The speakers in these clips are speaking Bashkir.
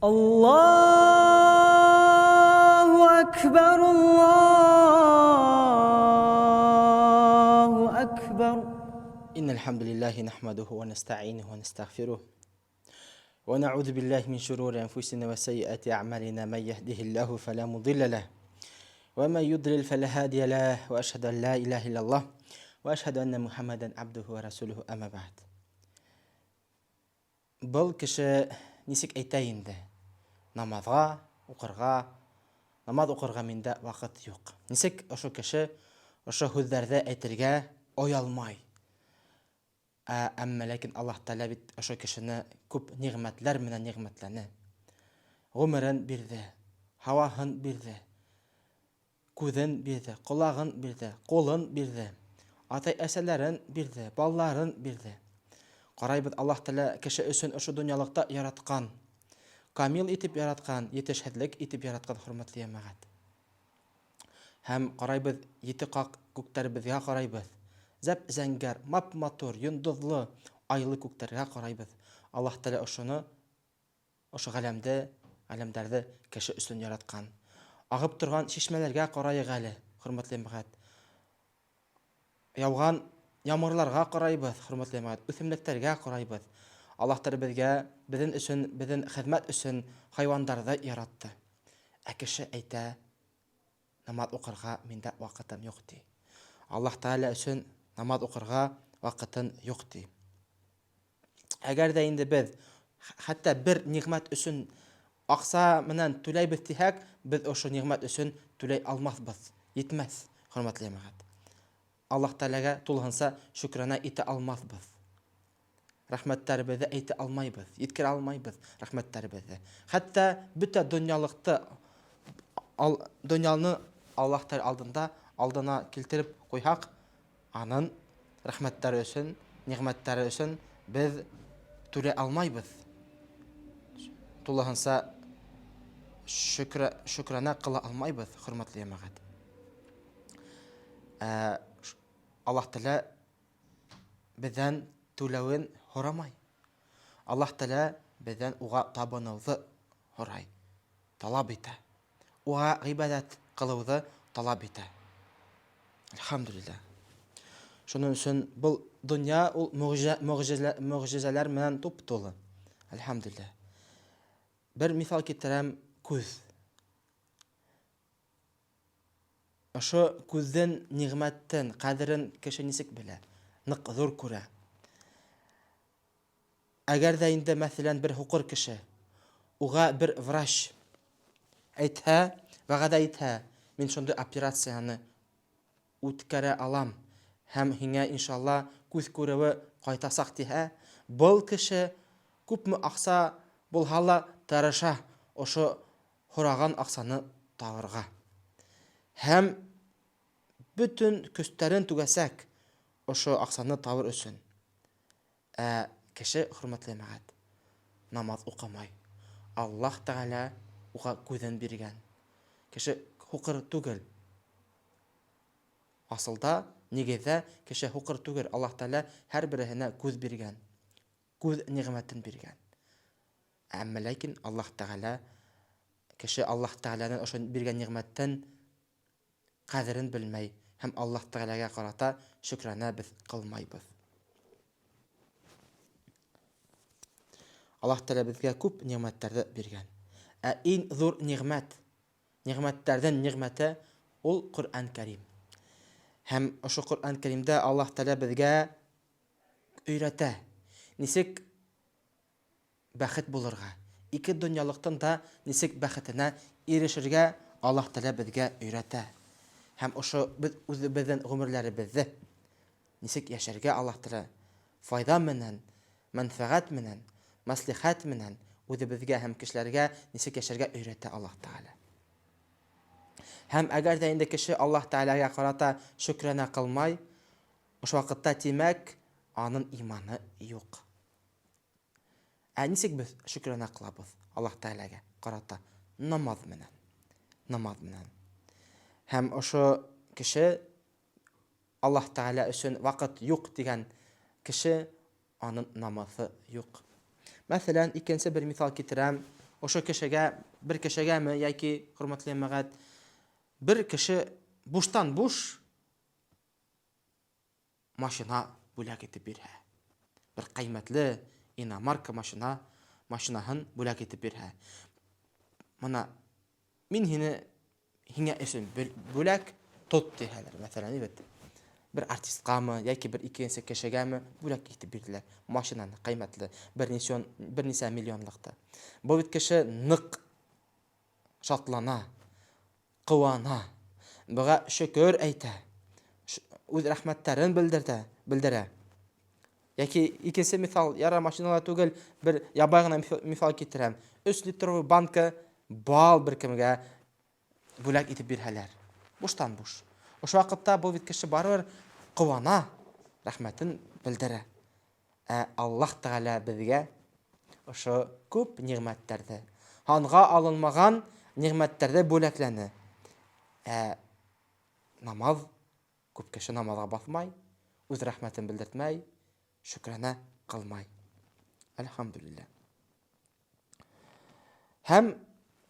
Аллаһу әкбәр, Аллаһу әкбәр. إن الحمد لله نحمده ونستعينه ونستغفره ونعوذ بالله من شرور أنفسنا وسيئات أعمالنا من يهده الله فلا مضل له ومن يضلل فلا هادي له وأشهد أن لا إله إلا الله وأشهد أن محمدا عبده ورسوله أما بعد. Был кеше нисек әйтә инде? Намаҙға уҡырға, намаҙ уҡырға миндә ваҡыт юҡ. Нисек ошо кеше ошо һүҙҙәрҙе әйтергә оялмай? Ә, әммә ләкин Аллаһ Тәгалә бит ошо кешене күп ниғмәтләр менән ниғмәтләне. Ғүмерен бирҙе, һауаһын бирҙе, Күҙен бирҙе, ҡолағын бирҙе, ҡулын бирҙе, атай-әсәләрен бирҙе, балаларын бирҙе. Ҡарайбыҙ, Аллаһ Тәгалә кеше өсөн ошо донъялыҡта яратҡан, камил итеп яратҡан, етешһеҙлек итеп яратҡан, хөрмәтле йәмәғәт. Һәм ҡарайбыҙ, ете ҡаҡ күктәребеҙгә ҡарайбыҙ. Зәп-зәңгәр, мап-матур, йондоҙло, айлы күктәргә ҡарайбыҙ. Аллаһ Тәгалә ошоно Ошо ғаләмде, ғаләмдәрҙе кеше өсөн яратҡан. Ағып торған шишмәләргә ҡарайыҡ әле, хөрмәтле йәмәғәт. Яуған ямғырларға ҡарайбыҙ, хөрмәтле йәмәғәт, үҫемлектәргә ҡарайбыҙ. Аллаһ Тәгалә беҙгә, беҙен өсөн, беҙен хеҙмәт өсөн хайуандарҙы яратты. Ә кеше әйтә, намаҙ уҡырға миндә ваҡытым юҡ, ти. Аллаһ Тәгалә өсөн намаҙ уҡырға ваҡытын юҡ, ти. Әгәр дә инде беҙ хәтта бер ниғмәт өсөн аҡса менән түләйбеҙ тиһәк, беҙ ошо ниғмәт өсөн түләй алмаҫбыҙ, етмәҫ, хөрмәтле йәмәғәт. Аллаһ Тәгаләгә тулыһынса шөкрәнә итә алмаҫбыҙ. Рәхмәттәребеҙҙе әйтә алмайбыҙ, еткерә алмайбыҙ рәхмәттәребеҙҙе. Хәтта бөтә донъялыҡты, ал, донъяны Аллаһ Тәгалә алдында алдына килтереп ҡуйһаҡ, Анын рәхмәттәре өсөн, ниғмәттәре өсөн беҙ түләй алмайбыҙ. Тулыһынса шөкрә, шөкрәнә ҡыла алмайбыҙ, хөрмәтле йәмәғәт. Ә Аллаһ Тәгалә беҙҙән түләүен һорамай. Аллаһ Тәгалә беҙҙән уға табыныуҙы һорай, талап итә. Уға ғибәдәт ҡылыуҙы талап итә. Әлхәмдүлилләһ. Шуның өсөн был донъя ул мөгъҗизәләр менән туп-тулы. Әлхәмдүлилләһ. Бер миҫал китерәм, күҙ. Ошо күҙҙең ниғмәтен, ҡәҙерен кеше нисек белә? Ныҡ ҙур күрә. Әгәр ҙә инде, мәҫәлән, бер һуҡыр кеше уға бер врач әйтһә, вәғәҙә итһә, мин шундый операцияны үткәрә алам һәм һиңә, иншалла, күҙ күреүе ҡайтасаҡ тиһә, был кеше күпме аҡса булһа ла тырыша ошо һораған аҡсаны табырға. Һәм бөтөн көстәрен түгәсәк ошо аҡсаны табыр өсөн. Ә кеше, хөрмәтле йәмәгать, намаҙ уҡымай. Аллаһ Тәгалә уға күҙен биргән. Кеше һуҡыр түгел. Асылда, нигеҙҙә, кеше һуҡыр түгел. Аллаһ Тәгалә һәр береһенә күҙ биргән. Күҙ ниғмәтен биргән. Әммә ләкин Аллаһ Тәгалә кеше Аллаһ Тәгаләнең ошо биргән ниғмәттән ҡәҙерен белмәй һәм Аллаһ Тәгаләгә ҡарата шөкранә без кылмайбыз. Аллаһ Тәгалә безгә күп ниғмәттәрҙе биргән. Ә иң ҙур ниғмәт, ниғмәттәрҙең ниғмәте ул Ҡөрьән Кәрим. Һәм ошо Ҡөрьән Кәримдә Аллаһ Тәгалә безгә өйрәтә, нисек бәхет булырга, ике дөньялыктын да нисек бәхетенә ирешергә Аллаһ Тәгалә безгә өйрәтә. Һәм ошо без үзебезнен гомерләребезде нисек яшәргә Аллаһ Тәгалә файда менән, мәнфәгать менән, мәслихәт менән үзебезгә һәм кешеләргә нисек яшәргә өйрәтә Аллаһ Тәгалә. Һәм әгәр дә инде кеше Аллаһ Тәгаләгә карата шөкранә кылмай, ошо вакытта, тимәк, анын иманы юк. Ә нисек без шөкранә кылабыз Аллаһ Тәгаләгә карата? Намаз менән. Намаз менән. Һәм ошо кеше Аллаһ Тәгалә өчен вакыт юк дигән кеше аның намазы юк. Мәсәлән, икенче бер мисал китерәм. Ошо кешегә, бер кешегәме яки, хөрмәтле йәмәгать, бер кеше буштан буш машина бүләк итеп бирһә. Бер кыйммәтле иномарка машина, машинаһын бүләк итеп бирһә. Мына мин һине һиңә өчен бүләк тот диһәләр, мәсәлән, бит. Бер артисткамы яки бер икенче кешегәме бүләк итеп бирделәр машинаны кыйммәтле, берничә берничә миллионлыкта. Бу бит кеше нык шатлана, куана, буга шөкер әйтә, үз рәхмәтләрен белдертә, белдерә. Яки икенче мисал, яра машинала түгел, бер ябай гына мисал китерәм. 3 литровый банка бал бер кемгә бүләк итеп бирһәләр. Буштан буш. Ошо вакытта бу бит кеше барыбер куана, рәхмәтен белдерә. Ә Аллаһ Тәгалә безгә ошо күп нигъмәтләрде, һанга алынмаган нигъмәтләрде бүләкләне. Ә намаз, күп кеше намазга басмай, үз рәхмәтен белдертмәй, шөкранә кылмай. Әлхәмдүлилләһ. Һәм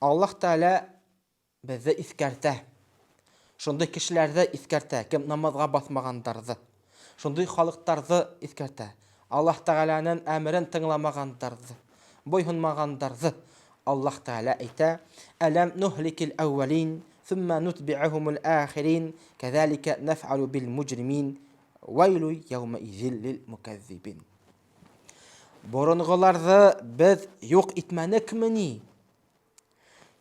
Аллаһ Тәгалә безне искәртә. Шундый кешеләрне искәртә, кем намазга басмагандарны. Шундый халыктарны искәртә. Аллаһ Тәгаләнең әмерен тыңламагандарны, буйһынмагандарны. Аллаһ Тәгалә әйтә: "Әләм нухликил әүвәлин, сумма нутби'ухумул ахирин, кәзалика нәф'алу бил муҗримин, вайлу яума изил лил мукәззибин." Борынгыларны без юк итмәнекмени?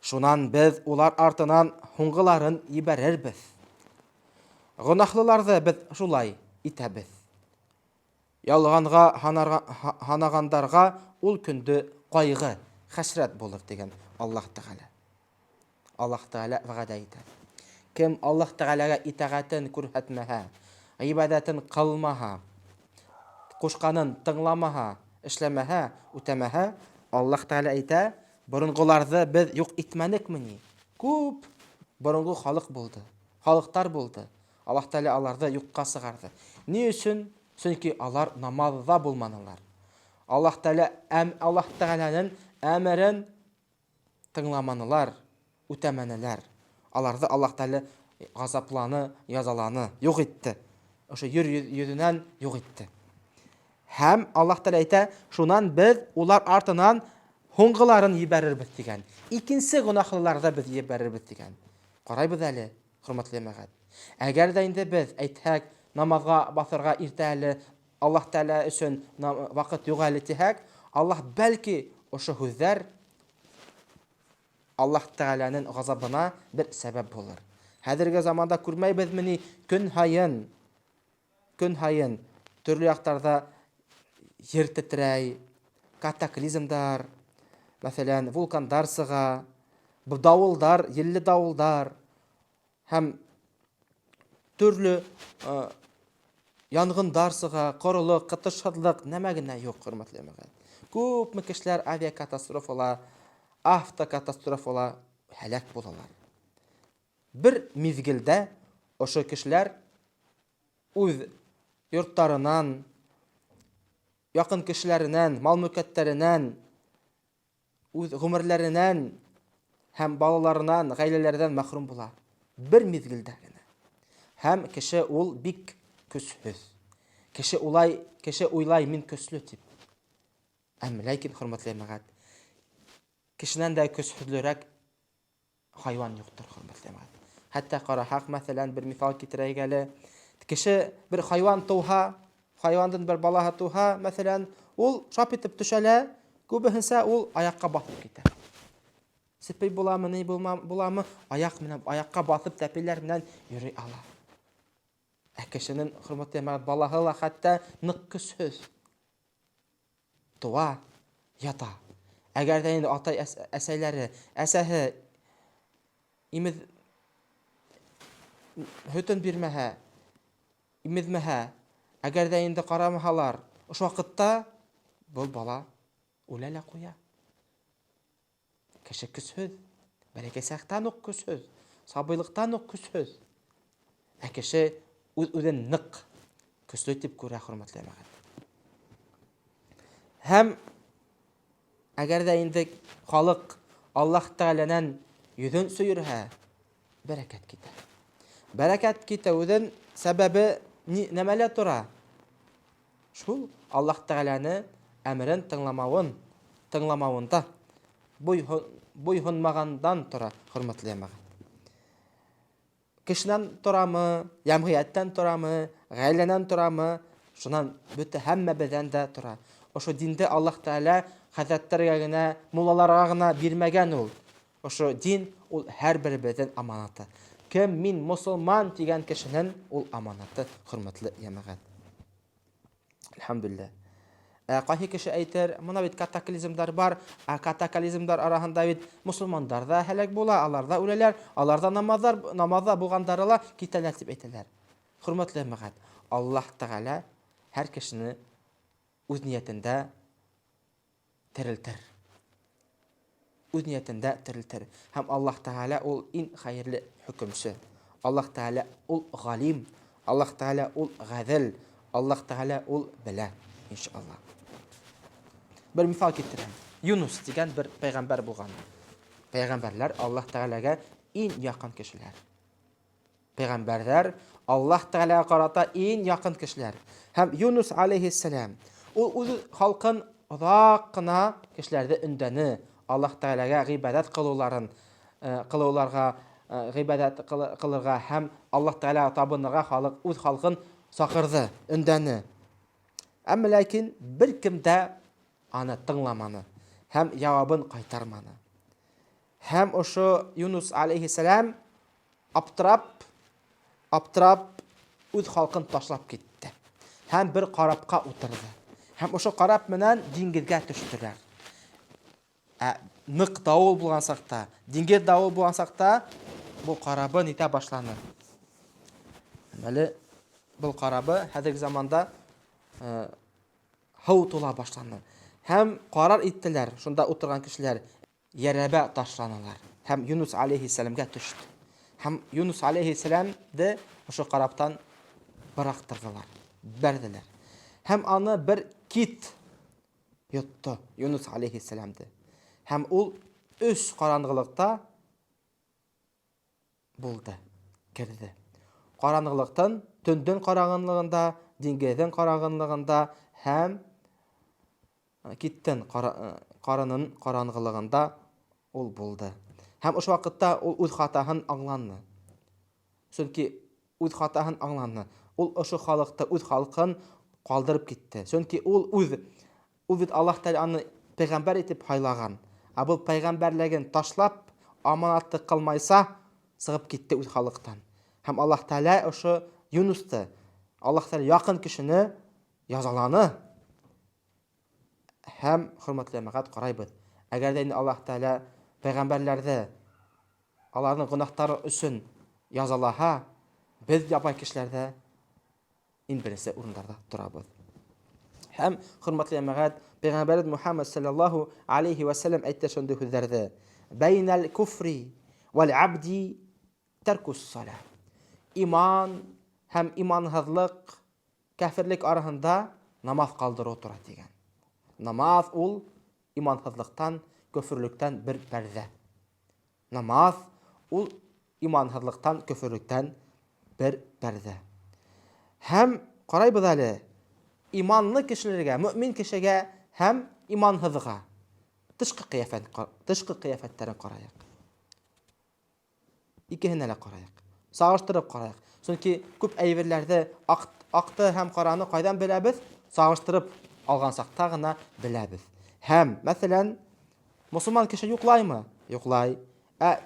Шунан без улар артынан һуңгыларын ебәрербез. Гөнаһлыларны без шулай итәбез. Ялганга һанагандарга ул көндө кайгы, хәсрәт булыр дигән Аллаһ Тәгалә. Аллаһ Тәгалә вәгъдә итә. Кем Аллаһ Тәгаләгә итагатен күрһәтмәһә, гыйбадәтен кылмаһа, кушканын тыңламаһа, эшләмәһә, үтәмәһә, Аллаһ Тәгалә әйтә, борынгыларны без юк итмәнекмени? Күп борынгы халык булды, халыктар булды. Аллаһ Тәгалә аларны юкка чыгарды. Ни өчен? Чөнки алар намазда булманылар. Аллаһ Тәгалә Аллаһ Тәгаләнең әмерен тыңламанылар, үтәмәнеләр. Аларны Аллаһ Тәгалә газапланы, язаланы, юк итте. Ошо ер йөзеннән юк итте. Һәм Аллаһ Тәгалә әйтә, шуннан без улар артынан һуңгыларын җибәрербез дигән. Икенче гөнаһлыларны без җибәрербез дигән. Карайбыз әле, хөрмәтле җәмәгать. Әгәр дә инде без әйтһәк, намазга басырга иртә әле, Аллаһ Тәгалә өчен вакыт юк әле диһәк, Аллаһ бәлки ошо һүзләр Аллаһ Тәгаләнең газабына бер сәбәп булыр. Хәзерге заманда күрмәйбезмени көн һаен көн һаен төрле яктарда җир тетрәй, катаклизмдар, мәсәлән, вулкандар сыга, давылдар, еллы давылдар һәм төрле янгындар сыга, корылык, кытышсызлык, нәмә генә юк, хөрмәтле җәмәгать. Күпме кешеләр авиакатастрофала, автокатастрофала һәлак булалар. Бер мизгелдә ошо кешеләр үз йортларыннан, якын кешеләреннән, мал-мөлкәтләреннән үз гомерләреннән һәм балаларыннан, гаиләләрдән мәхрүм була. Бер мизгелдә генә. Һәм кеше ул бик көчсез. Кеше улай, кеше уйлай, мин көчле дип. Әмма ләкин, хөрмәтле җәмәгать, кешенән дә көчсезлерәк хайван юктыр, хөрмәтле җәмәгать. Хәтта карахак, мәсәлән, бер мисал китерәйек әле. Кеше бер хайван туһа, хайвандан бер балаһы туһа, мәсәлән, ул шап итеп төшәлә, күбесенчә ул аякка басып китә. Сепей буламы, ни буламы, аяк менән аякка басып тәпиләр белән йөри ала. Ә кешенең, хөрмәтле җәмәгать, балаһы ла хәтта нык көчсез. Туа, ята. Әгәр дә инде атай әсәйләре, әсәһе имез һөтен бирмәһә, имезмәһә, әгәр дә инде карамаһалар, ошо вакытта был бала үлә лә куя. Кеше көчһез. Бәләкәй чактан ук көчһез. Сабыйлыктан ук көчһез. Ә кеше үз-үзен нык, көчле дип күрә, хөрмәтле җәмәгать. Һәм әгәр дә инде халык Аллаһ Тәгаләнән йөҙен сөйөрһә, бәрәкәт китә. Бәрәкәт китеүҙең сәбәбе ни, нәмәлә тора? Шул Аллаһ Тәгаләне әмерен тыңламавын, тыңламавында, буйһынмағандан тора, хөрмәтле йәмәғәт. Кешенән торамы, йәмғиәттән торамы, ғаиләнән торамы, шунан бөтә һәммәбеҙҙән дә тора. Ошо динде Аллаһ Тәғәлә хәҙрәттәргә генә, муллаларға ғына бирмәгән ул. Ошо дин ул һәр беребеҙҙең аманаты. Кем мин мосолман тигән кешенең ул аманаты, хөрмәтле йәмәғәт. Әлхәмдүлилләһ. Ә ҡайһы кеше әйтер, мына бит катаклизмдар бар, ә катаклизмдар араһында бит мосолмандар да һәләк була, алар да үләләр, алар да намаздар, намазда булғандары ла китәләр дип әйтәләр. Хөрмәтле җәмәгать, Аллаһ Тәгалә һәр кешене үз ниятендә терелтер. Үз ниятендә терелтер. Һәм Аллаһ Тәгалә ул иң хәерле хөкемче. Аллаһ Тәгалә ул галим, Аллаһ Тәгалә ул гадел, Аллаһ Тәгалә ул белә, иншалла. Бер мисал китерәм. Юнус дигән бер пәйгамбәр булган. Пәйгамбәрләр Аллаһ Тәгаләгә иң якын кешеләр. Пәйгамбәрләр Аллаһ Тәгаләгә карата иң якын кешеләр. Һәм Юнус алейһиссәлам ул үз халкын озак кына кешеләрне өндәне, Аллаһ Тәгаләгә гыйбадәт кылуларын э, кылуларга э, гыйбадәт кылырга һәм Аллаһ Тәгаләгә табынырга халык үз халкын чакырды, өндәне. Әмма ләкин беркем дә аны тыңламаны һәм җавабын кайтарманы. Һәм ошо Юнус алейһиссәлам Аптырап, аптырап, үз халкын ташлап китте. Һәм бер карапка утырды. Һәм ошо карап менән диңгезгә төштеләр. Ә нык давыл булган сакта, диңгез давыл булган сакта, бу карабы нитә башланы. Әле был карабы хәзерге заманда э, һау тула башланы. Һәм карар иттеләр, шунда утырган кешеләр, Йәрәбә ташланалар һәм Юнус алейһиссәламгә төште. Һәм Юнус алейһиссәламде ошо караптан бырактырдылар, бәрделәр. Һәм аны бер кит йотты Юнус алейһиссәламде. Һәм ул өч караңгылыкта булды, керде. Караңгылыктан, төнден караңгылыгында, диңгездең караңгылыгында һәм киттен карынын караңгылыгында ул булды. Һәм ошо вакытта ул үз хатаһын аңланды. Чөнки үз хатаһын аңланды. Ул ошо халыкты, үз халкын калдырып китте. Чөнки ул үз Ул бит Аллаһ Тәгалә аны пәйгамбәр итеп һайлаган. Ә был пәйгамбәрлеген ташлап, аманатты кылмайса, чыгып китте үз халыктан. Һәм Аллаһ Тәгалә ошо Юнусты, Аллаһ Тәгалә якын кешене язаланы. Һәм хөрмәтле җәмәгать карайбыз. Әгәр дә инде Аллаһ Тәгалә пәйгамбәрләрне аларның гөнаһлары өчен язалаһа, без ябай кешеләрдә Иң беренче урыннарда торабыз. Һәм, хөрмәтле җәмәгать, Пәйгамбәребез Мухаммад саллаллаһу алейхи ва саллям әйтте шундый сүзләрне. Бәйнәл куфри вәл абди тәркус сала. Иман һәм иманһызлык, кәферлек арасында намаз калдыру тора дигән. Намаз ул иманһызлыктан, көферлектән бер пәрдә. Намаз ул иманһызлыктан, көферлектән бер пәрдә. Һәм карайбыз әле иманлы кешеләргә, мөмин кешегә һәм иманһызга тышкы кыяфәт, тышкы кыяфәтләрен караек. Икеһенә дә караек. Сагыштырып караек. Чөнки күп әйберләрдә ак, акты һәм караны кайдан беләбез? Сагыштырып алган чакта гына беләбез. Һәм, мәсәлән, Мосылман кеше йоклаймы? Йоклай. Ә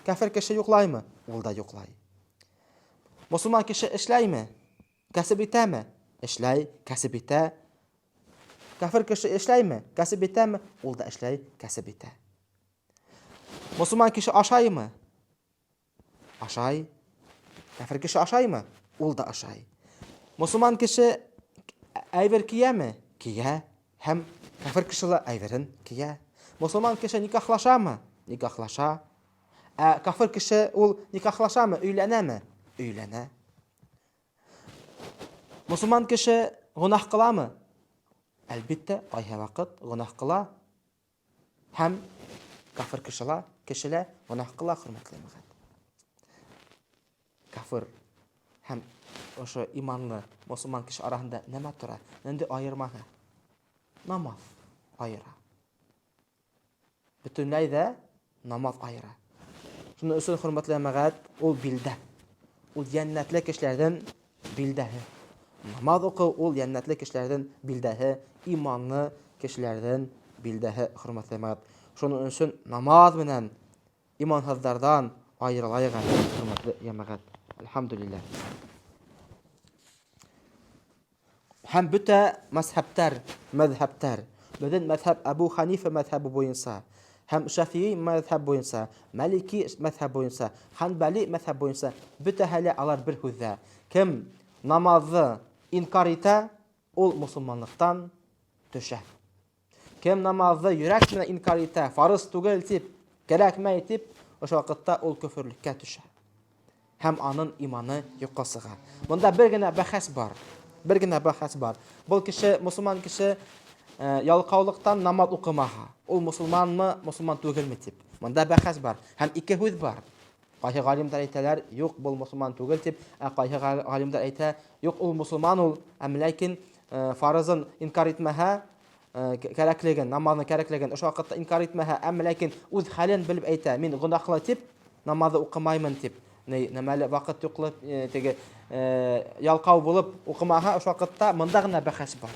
кәфер кеше йоклаймы? Ул да йоклай. Мосылман кеше эшләйме? Кәсеп итәме? Эшләй, кәсеп итә. Кәфер кеше эшләйме? Кәсеп итәме? Ул да эшләй, кәсеп итә. Мосылман кеше ашаймы? Ашай. Кәфер кеше ашаймы? Ул да ашай. Мосылман кеше әйбер кияме? Кия. Һәм кәфер кеше лә әйберен кия. Мосылман кеше никахлашамы? Никахлаша. Ә кәфер кеше ул никахлашамы, өйләнәме? Өйләнә. Мосылман кеше гөнаһ кыламы? Әлбиттә, кайһы вакыт гөнаһ кыла. Һәм Кафыр кеше лә, кеше лә гонаһ кыла, хөрмәтле җәмәгать. Кафыр һәм ошо иманлы мосолман кеше араһында нәмә тора? Нинди аермаһы? Намаз айыра. Бөтенләй дә намаз айыра. Шуның өчен, хөрмәтле җәмәгать, ул билдә. Ул җәннәтле кешеләрдән билдәһе. Намаз уку ул җәннәтле кешеләрдән билдәһе, иманлы кешеләрдән билдәһе, хөрмәтле җәмәгать. Шуның өчен намаз белән имансызлардан аерылайык әле, хөрмәтле җәмәгать. Әлхәмдүлилләһ. Һәм бөтә мәзһәбтәр, мәзһәбтәр, безнең мәзһәб Әбу Ханифа мәзһәбе буенча һәм Шафии мәзһәб буенча, Малики мәзһәб буенча, Ханбали мәзһәб буенча бөтәһе лә алар бер һүздә. Кем намазны инкар итә, ул мусулманлыктан төшә. Кем намазны йөрәк белән инкар итә, фарыз түгел дип, кәрәкмәй дип, ошо вакытта ул көферлеккә төшә. Һәм анын иманы юкка чыга. Монда бер генә бәхәс бар. Бер генә бәхәс бар. Был кеше, мусулман кеше, э, ялкаулыктан намаз укымага. Ул мусулманмы, мусулман түгелме дип. Монда бәхәс бар. Һәм ике һүз бар. Кайсы галимнәр әйтәләр, юк, был мусулман түгел дип, ә кайсы галимнәр әйтә, юк, ул мусулман ул, әм ләкин э, фарызын инкар итмәһә, э, кәрәклеген, намазның кәрәклеген ошо вакытта инкар итмәһә, әм ләкин үз хәлен белеп әйтә, мин гөнаһлы дип, намазы укымаймын дип, нәмәле вакыт юклы, э, теге ялкау булып укымаһа, ошо вакытта монда гына бәхәс бар.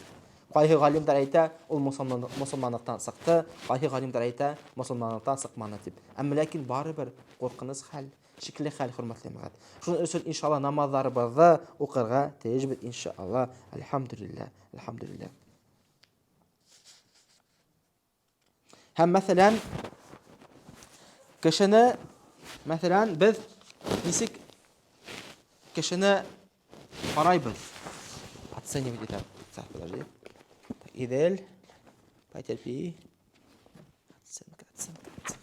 Кайһы галимнәр әйтә, ул мосылманлыктан чыкты, кайһы галимнәр әйтә, мосылманлыктан чыкманы дип. Әмма ләкин барыбер куркыныч хәл, шикле хәл, хөрмәтле җәмәгать. Шуның өчен иншалла намазларыбызны укырга тиешбез иншалла. Әлхәмдүлилләһ, әлхәмдүлилләһ. Һәм мәсәлән, кешене, мәсәлән, без ничек кешене карайбыз? Оценивать итәбез. Так, подожди. Так, Идель, потерпи. Оценка, оценка, оценка.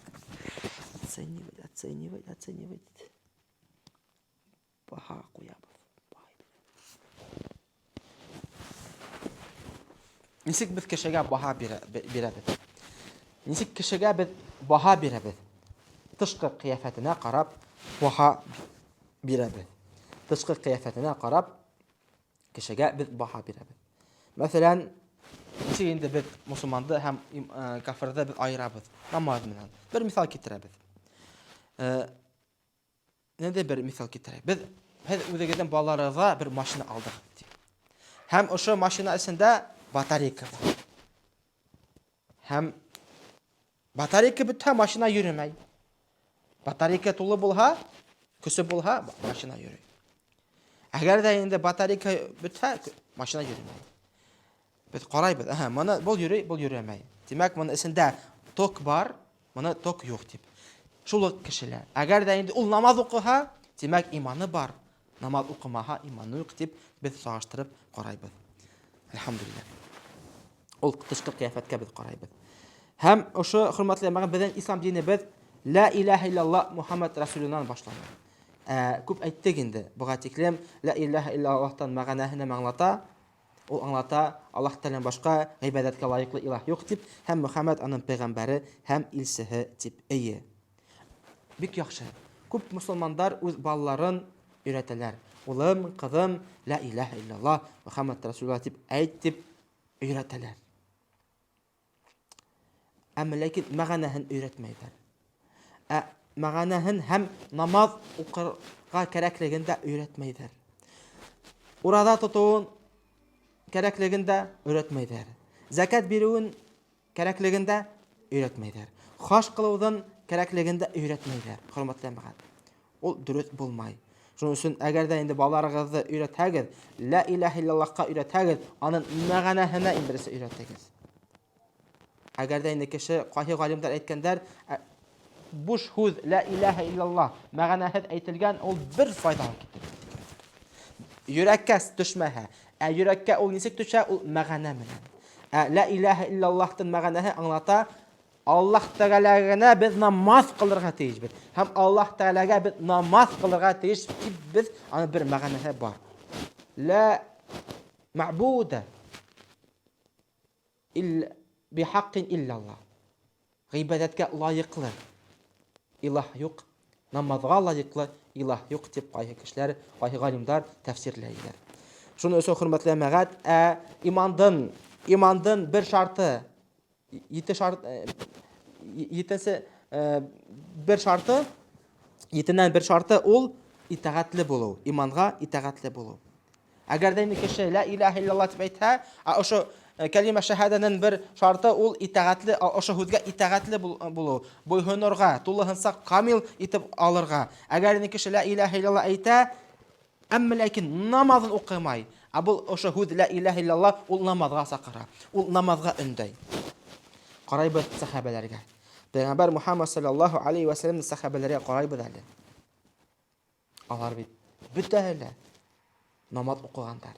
Оценивать, оценивать, оценивать. Баһа куябыз. Ничек без кешегә баһа бирәбез? Ничек кешегә без баһа бирәбез? Тышкы кыяфәтенә карап баһа бирәбез. Тышкы кыяфәтенә карап кешегә без баһа бирәбез. Мәсәлән, ничек инде без мусульманды һәм э, кафирды без аерабыз намаз белән. Бер мисал китерәбез. Э, Нинди бер мисал китерәйек. Без һез үзегезнең балаларыгызга бер машина алдыгыз ди. Һәм ошо машина эчендә батарейка бар. Һәм батарейка бетһә, машина йөремәй. Батарейка тулы булһа, көсе булһа, машина йөри. Әгәр дә инде батарейка бетһә, машина йөремәй. Без карайбыз, әһә, моны был йөри, был йөремәй. Димәк, моның эчендә ток бар, моны ток юк дип. Шул ук кешеләр. Әгәр дә инде ул намаз укыһа, димәк, иманы бар. Намаз укымаһа, иманы юк дип без чагыштырып карайбыз. Әлхәмдүлилләһ. Ул тышкы кыяфәткә без карайбыз. Һәм ошо хөрмәтле җәмәгать, безнең ислам динебез ла илаһа иллаллаһ Мухаммад расулуннан башлана. Ә, күп әйттек инде, буга тиклем ла илаһа иллаллаһтан мәгънәһен аңлата. Ул аңлата, Аллаһ Тәгаләдән башка гыйбадәткә лаеклы илаһ юк дип, һәм Мөхәммәд аның пәйгамбәре һәм илчеһе дип. Әйе. Бик яхшы. Күп мусулмандар үз балаларын өйрәтәләр. Улым, кызым, ла илаһа иллаллаһ, Мөхәммәд Расулуллаһ дип әйт дип өйрәтәләр. Әмма ләкин мәгънәһен өйрәтмәйләр. Ә мәгънәһен һәм намаз укырга кәрәклеген дә өйрәтмәйләр. Ураза тотуын кәрәклеген дә өйрәтмәйләр. Зәкят бирүен кәрәклеген дә өйрәтмәйләр. Хаш кылуын кәрәклеген дә өйрәтмәйләр, хөрмәтле җәмәгать. Ул дөрес булмай. Шуның өчен әгәр дә инде балаларыгызны өйрәтәгез, ла илаһ иллаллаһка өйрәтәгез, аның мәгънәһенә иң беренче өйрәтегез. Әгәр дә инде кеше кайсы галимнәр әйткәндәр, буш һүз ла илаһа иллаллаһ мәгънәһез әйтелгән, ул бер файда китерми. Йөрәккә төшмәһә, ә йөрәккә ул ничек төшә? Ул мәгънә белән. Ә ла илаһа иллаллаһтын мәгънәһе аңлата, Аллаһ Тәгаләгә генә без намаз кылырга тиешбез. Һәм Аллаһ Тәгаләгә без намаз кылырга тиеш дип без аны бер мәгънәсе бар. Ла мәбуда ил бихаккин иллаллаһ. Ғибәдәткә лайыҡлы илаһ юҡ, намаҙға лайыҡлы илаһ юҡ тип ҡайһы кешеләр, ҡайһы ғалимдар тәфсирләйләр. Шуның өсөн, хөрмәтле йәмәғәт, ә имандың бер шарты, ете шарт, етенсе бер шарты, етенән бер шарты ул итәғәтле булыу, иманға итәғәтле булыу. Әгәр ҙә инде кеше лә илаһа иллаллаһ тип әйтһә, ә ошо кәлимә шәһәдәнең бер шарты ул итәғәтле, ошо һүҙгә итәғәтле булыу, буйһонорға, тулыһынса камил итеп алырға. Әгәр инде кеше лә илаһа иллаллаһ әйтә, әммә ләкин намаҙын уҡымай, ә был ошо һүҙ лә илаһа иллаллаһ ул намаҙға саҡыра, ул намаҙға өндәй. Ҡарайбыҙ сәхәбәләргә. Пәйғәмбәр Мухаммад саллаллаһу алейхи ва сәлләм сәхәбәләргә ҡарайбыҙ әле. Алар бит бөтәһе лә намаҙ уҡығандар.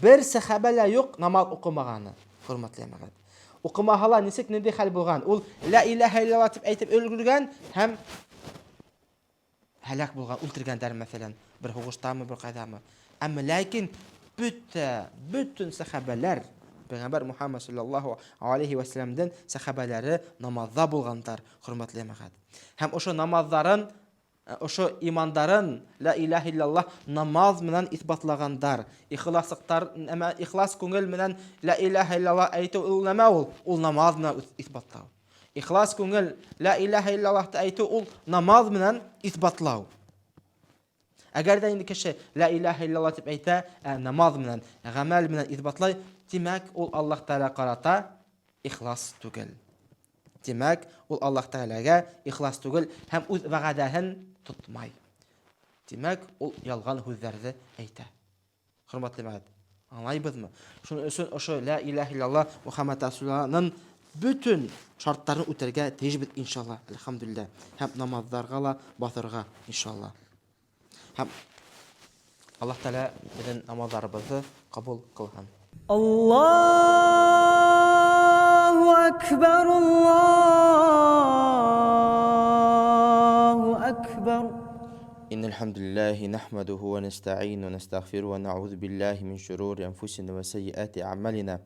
Бер сәхәбә лә юҡ намаҙ уҡымағаны, хөрмәтле йәмәғәт. Уҡымаһа ла нисек ниндәй хәл булған? Ул лә иләһә иллаллаһ тип әйтеп өлгөргән һәм һәләк булған, үлтергәндәр, мәҫәлән, бер һуғыштамы, бер ҡайҙамы. Әммә ләкин бөтөн сәхәбәләр Пәйғәмбәр Мухаммад саллаллаһу алейхи ва сәлләмдең сәхәбәләре намаҙҙа булғандар, хөрмәтле йәмәғәт. Һәм ошо намаҙҙарын, ошо имандарын лә иләһә иллаллаһ намаҙ менән иҫбатлағандар. Ихласлыҡтар, нәмә, ихлас күңел менән лә иләһә иллаллаһ әйтеү ул нәмә ул? Ул намаҙ менән иҫбатлау. Ихлас күңел лә иләһә иллаллаһты әйтеү ул намаҙ менән иҫбатлау. Әгәр ҙә инде кеше лә иләһә иллаллаһ тип әйтә, ә намаҙ менән, ғәмәл менән иҫбатлай, тимәк, ул Аллаһ Тәғәлә ҡарата ихлас түгел. Тимәк, ул Аллаһ Тәғәләгә ихлас түгел һәм үҙ вәғәҙәһен тотмай. Тимәк, ул ялған һүҙҙәрҙе әйтә. Хөрмәтле йәмәғәт, аңлайбыҙмы? Шуның өсөн ошо лә иләһә иллаллаһ Мухаммад расулының бөтөн шарттарын үтәргә тейешбеҙ, иншалла, әлхәмдүлилләһ. Һәм намаҙҙарға ла баҫырға, иншалла. Һәм Аллаһ Тәғәлә беҙҙең намаҙҙарыбыҙҙы ҡабул ҡылһын. Аллаһу акбар, Аллаһу акбар. إن الحمد لله نحمده ونستعينه ونستغفره ونعوذ بالله من شرور أنفسنا وسيئات أعمالنا.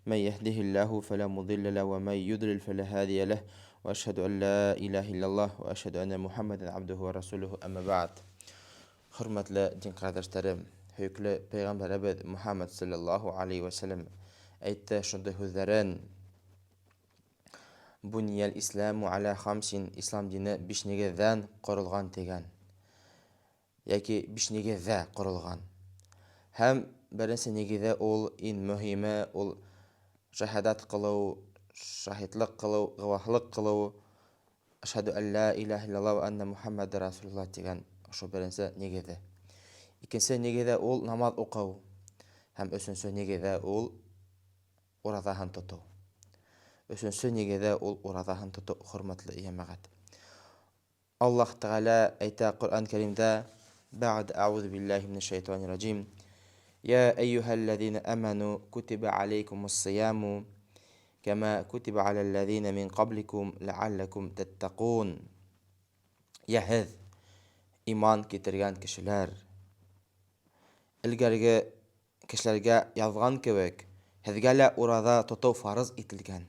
من يهده الله فلا مضل له ومن يضلل فلا هادي له. وأشهد أن لا إله إلا الله وأشهد أن محمدا عبده ورسوله أما بعد. Хөрмәтле дин ҡәрҙәштәрем, һөйөклө пәйғәмбәребеҙ Мухаммад саллаллаһу алейхи ва сәлләм әйтте шундай һүҙҙәрен: Буниял исламу аля хамсин, ислам дине биш нигеҙҙән ҡоролған тигән, йәки биш нигеҙҙә ҡоролған. Һәм беренсе нигеҙе ул, иң мөһиме ул шәһәдәт ҡылыу, шаһитлыҡ ҡылыу, гуаһлыҡ ҡылыу, әшһәдү ән ла илаһа иллаллаһ ва анна Мухаммадар расулуллаһ тигән ошо беренсе нигеҙе. Икенсе нигеҙе ул намаҙ уҡыу. Һәм өсөнсө нигеҙе ул ураҙаһын тотоу. Өсөнсө нигеҙе ул ураҙаһын тотоу, хөрмәтле йәмәғәт. Аллаһ Тәғәлә әйтә Ҡөрьән Кәримдә: Бәғд әғүҙу биллаһи минәш шайтанир раджим. Я әйюһәлләзина аману кутиба алейкумус сияму кама кутиба алаллазина мин ҡабликум ләалләкум таттакун. Йә һеҙ, иман китергән кешеләр, элгәрге кешеләргә яҙған кеүек, һеҙгә лә ураҙа тотоу фарыз ителгән.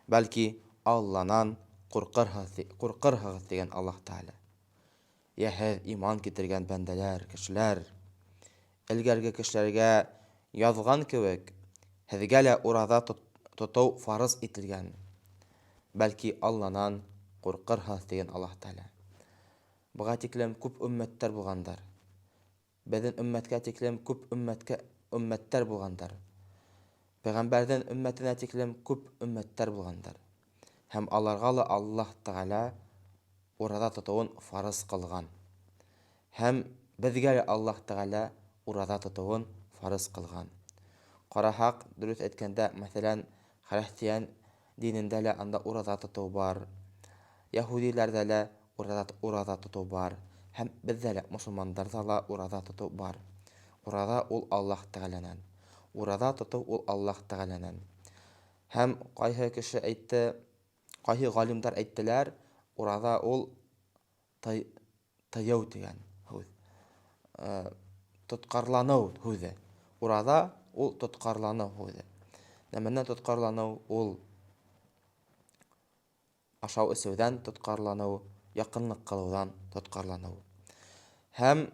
Бәлки Алланан ҡурҡырһығыҙ тигән Аллаһ Тәғәлә. Йә һеҙ, иман китергән бәндәләр, кешеләр, элгәрге кешеләргә яҙған кеүек, һеҙгә лә ураҙа тотоу фарыз ителгән. Бәлки Алланан ҡурҡырһығыҙ тигән Аллаһ Тәғәлә. Быға тиклем күп өммәттәр булғандар. Беҙҙең өммәткә тиклем күп өммәттәр булғандар. Пәйғәмбәрҙең өммәтенә тиклем күп өммәттәр булғандар. Һәм аларға ла Аллаһ Тәғәлә ураҙа тотоуын фарыз ҡылған. Һәм беҙгә лә Аллаһ Тәғәлә ураҙа тотоуын фарыз ҡылған. Ҡараһаҡ, дөрөҫ әйткәндә, мәҫәлән, христиан динендә лә анда ураҙа тотоу бар. Яһүдиләрҙә лә ураҙа тотоу бар. Һәм беҙҙә лә, мосолмандарҙа ла ураҙа тотоу бар. Ураҙа ул Аллаһ Тәғәләнән. Ураҙа тотоу ул Аллаһ Тәғәләнән. Һәм ҡайһы кеше әйтте, ҡайһы ғалимдар әйттеләр, ураҙа ул тыйыу тигән һүҙ. Тотҡарланыу һүҙе. Ураҙа ул тотҡарланыу һүҙе. Нәмәнән тотҡарланыу? Ул Ашау-эсеүҙән тотҡарланыу, яҡынлыҡ ҡылыуҙан тотҡарланыу. Һәм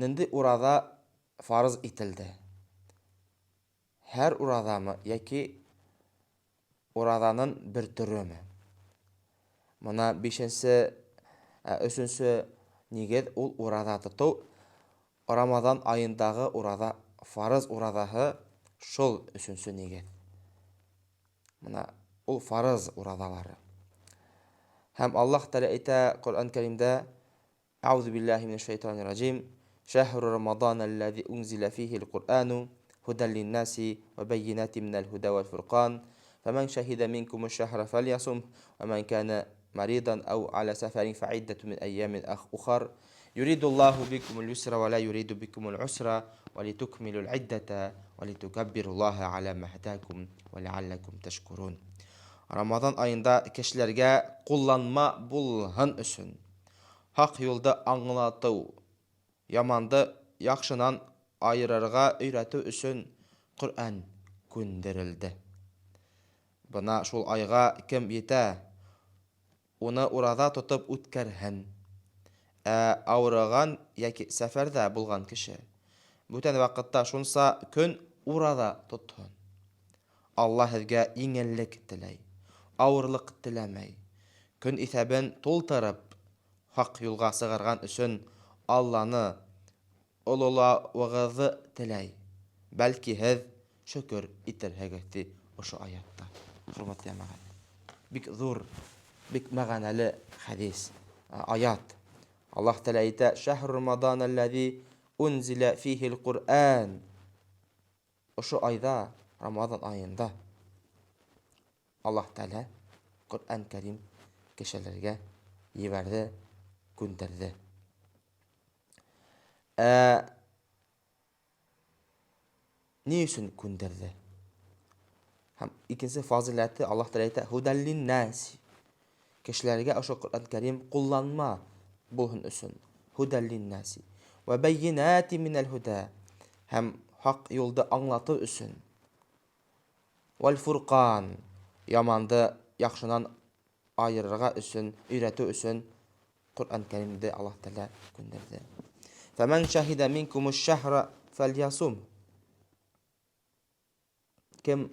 нинди ураҙа фарыз ителде? Һәр ураҙамы йәки ураҙанын бер төрөмө? Мына бишенсе, өсөнсө нигеҙ ул ураҙа тотоу. Рамаҙан айындағы ураҙа, фарыз ураҙаһы шул өсөнсө нигеҙ. Мына ул фарыз ураҙалары. Һәм Аллаһ Тәгалә әйтә Ҡөрьән Кәримдә: Әүзу биллаһи минәш шайтанир раҗим. Шәһру Рамадан аллази унзила фихил Ҡуръану һудан линнаси ва байинатин минәл һуда вал фурҡан. Фәмән шәһидә минкум шәһрә фәлйасум ва ман кана маридан ау аля сәфәрин фәиддәту мин әййамин ухар. Юридуллаһу бикумул юсра ва ла юриду бикумул усра ва литукмилул иддәтә ва литукаббируллаһа аля ма һәдәкум ва ләалләкум тәшкурун. Рамаҙан айында кешеләргә ҡулланма булһын өсөн хаҡ юлды аңлатыу, яманды яҡшынан айырырға өйрәтеү өсөн Ҡөрьән күндерелде. Бына шул айға кем етә, уны ураҙа тотоп үткәрһен. Ә ауырыған йәки сәфәрҙә булған кеше бүтән ваҡытта шунса көн ураҙа тотһон. Алла һеҙгә еңеллек теләй, ауырлыҡ теләмәй. Көн иҫәбен тултырып, хаҡ юлға сығарған өсөн Алланы ололауығыҙҙы теләй. Бәлки һеҙ шөкөр итерһегеҙ, ти ошо аятта. Хөрмәтле йәмәғәт. Бик ҙур, бик мәғәнәле хәдис, аят. Аллаһ Тәгалә әйтә: "Шәһру Рамадан аллази унзила фихил Ҡуръан". Ошо айҙа, Рамаҙан айында Аллаһ Тәгалә Ҡөрьән Кәрим кешеләргә ебәрҙе, күндерҙе. Ә ни өсөн күндерҙе? Һәм икенсе фазиләте Аллаһ Тәгалә әйтә: "Һудаллин нас". Кешеләргә ошо Ҡөрьән Кәрим ҡулланма булһын өсөн. Һудаллин наси ва байинати минәл һуда. Һәм хаҡ юлды аңлатыу өсөн. Вал фурҡан, яманды яҡшынан айырырға өсөн, өйрәтеү өсөн Ҡөрьән Кәримде Аллаһ Тәгалә күндерҙе. Фәмән шәһидә минкумуш шәһрә фәлйасум. Кем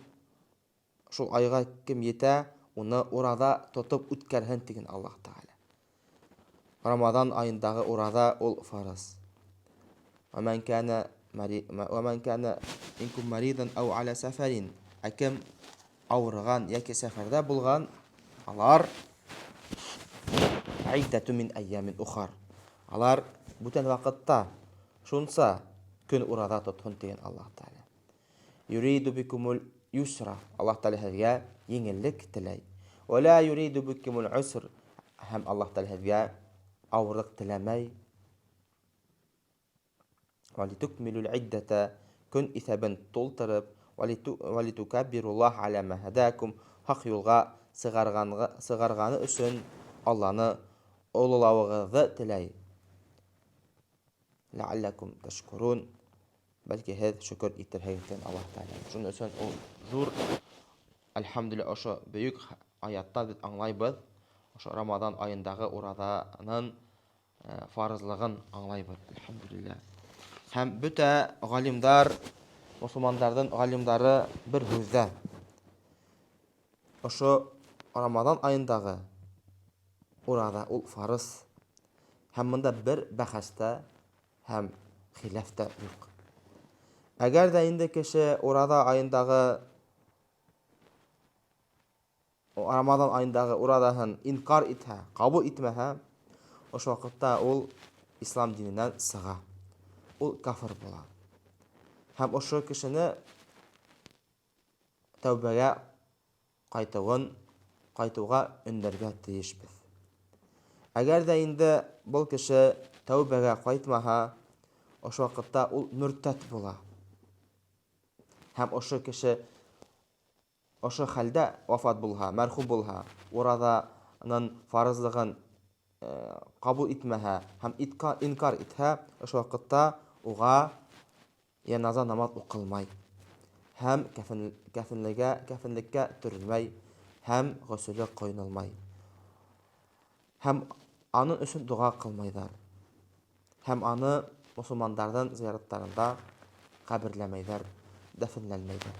шул айға кем етә, уны ураҙа тотоп үткәрһен тигән Аллаһ Тәғәлә. Рамаҙан айындағы ураҙа ул фарыз. Вәмән кәнә минкум маридан ау аля сәфәрин. Ә кем ауырыған йәки сәфәрҙә булған, алар ғиддәту мин әййәмин ухар. Алар бүтән ваҡытта шунса көн ураҙа тотһон тигән Аллаһ Тәғәлә. Юриду бикумул юсра. Аллаһ Тәғәлә һеҙгә еңеллек теләй. Ва ла юриду бикумул уср. Һәм Аллаһ Тәғәлә һеҙгә ауырлыҡ теләмәй. Ва литукмилул иддәтә, көн иҫәбен тултырып, ва литукаббируллаһ аля ма һәдәкум, хаҡ юлға сығарғаны өсөн Алланы ололауығыҙҙы теләй. Ләалләкум тәшкурун, бәлки һеҙ шөкөр итерһегеҙ тигән Аллаһ Тәғәлә. Шуның өсөн ул ҙур, әлхәмдүлилләһ, ошо бөйөк аятта беҙ аңлайбыҙ, ошо Рамаҙан айындағы ураҙанын фарызлығын аңлайбыҙ, әлхәмдүлилләһ. Һәм бөтә ғалимдар, мосолмандарҙың ғалимдары бер һүҙҙә. Ошо Рамаҙан айындағы ураҙа ул фарыз. Һәм бында бер бәхәстә һәм хилаф та юҡ. Әгәр ҙә инде кеше ураҙа айындағы, Рамаҙан айындағы ураҙаһын инкар итһә, ҡабул итмәһә, ошо ваҡытта ул ислам диненән сыға. Ул кафыр була. Һәм ошо кешене тәүбәгә ҡайтыуға өндәргә тейешбеҙ. Әгәр ҙә инде был кеше тәүбәгә ҡайтмаһа, ошо ваҡытта ул мөртәт була. Һәм ошо кеше ошо хәлдә вафат булһа, мәрхүм булһа, ураҙаның фарызлығын ҡабул итмәһә һәм инкар итһә, ошо ваҡытта уға йәназа намаҙ уҡылмай һәм кәфенлеккә төрөлмәй Һәм ғөсөлө ҡойонолмай. Һәм анын өсөн доға ҡылмайҙар. Һәм аны мосолмандарҙың зыяраттарында ҡәберләмәйҙәр, дәфенләнмәйҙәр,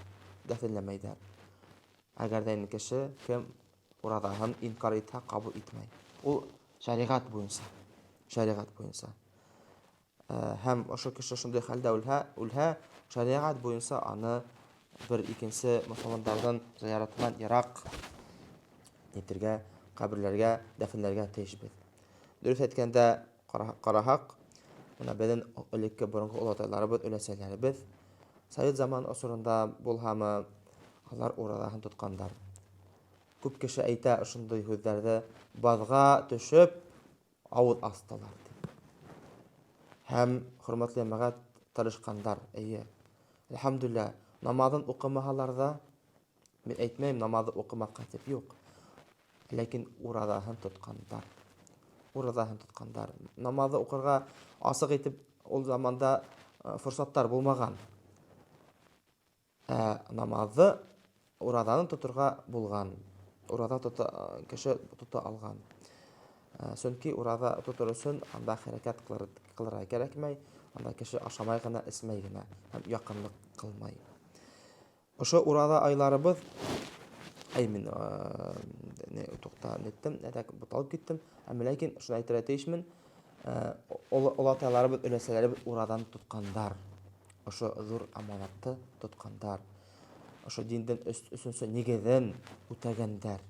дәфенләмәйҙәр. Әгәр ҙә инде кеше кем ураҙаһын инкар итһә, ҡабул итмәй. Ул шәриғәт буйынса, шәриғәт буйынса. Һәм ошо кеше шундай хәлдә үлһә, үлһә, шәриғәт буйынса аны бер икенсе мосолмандарҙың зыяратынан йыраҡ итергә, ҡәберләргә, дәфенләргә тейешбеҙ. Дөрөҫ әйткәндә, ҡараһаҡ, бына беҙҙең элекке боронғо олатайларыбыҙ, өләсәйләребеҙ совет заман осоронда булһамы, алар ураҙаһын тотҡандар. Күп кеше әйтә ошондай һүҙҙәрҙе, баҙға төшөп ауыҙ астылар тип. Һәм хөрмәтле йәмәғәт, тырышҡандар, эйе. Әлхәмдүлилләһ, намаҙын уҡымаһалар ҙа, мин әйтмәйем намаҙы уҡымаҫҡа тип, юҡ. Ләкин ураҙаһын тотҡандар. Ураҙаһын тотҡандар. Намаҙы уҡырға асыҡ итеп ул заманда форсаттар булмаған. Ә намаҙы, ураҙаны тоторға булған. Ураҙа тота, кеше тота алған. Сөнки ураҙа тотор өсөн анда хәрәкәт ҡылырға кәрәкмәй, анда кеше ашамай ғына, эсмәй генә һәм яҡынлыҡ ҡылмай. Ошо ураҙа айларыбыҙ, әй, мин, не, туҡта, неттем, әҙәк буталып киттем. Әммә ләкин шуны әйтергә тейешмен, олатайларыбыҙ, өләсәләребеҙ ураҙаны тотҡандар. Ошо ҙур аманатты тотҡандар. Ошо диндең өсөнсө нигеҙен үтәгәндәр.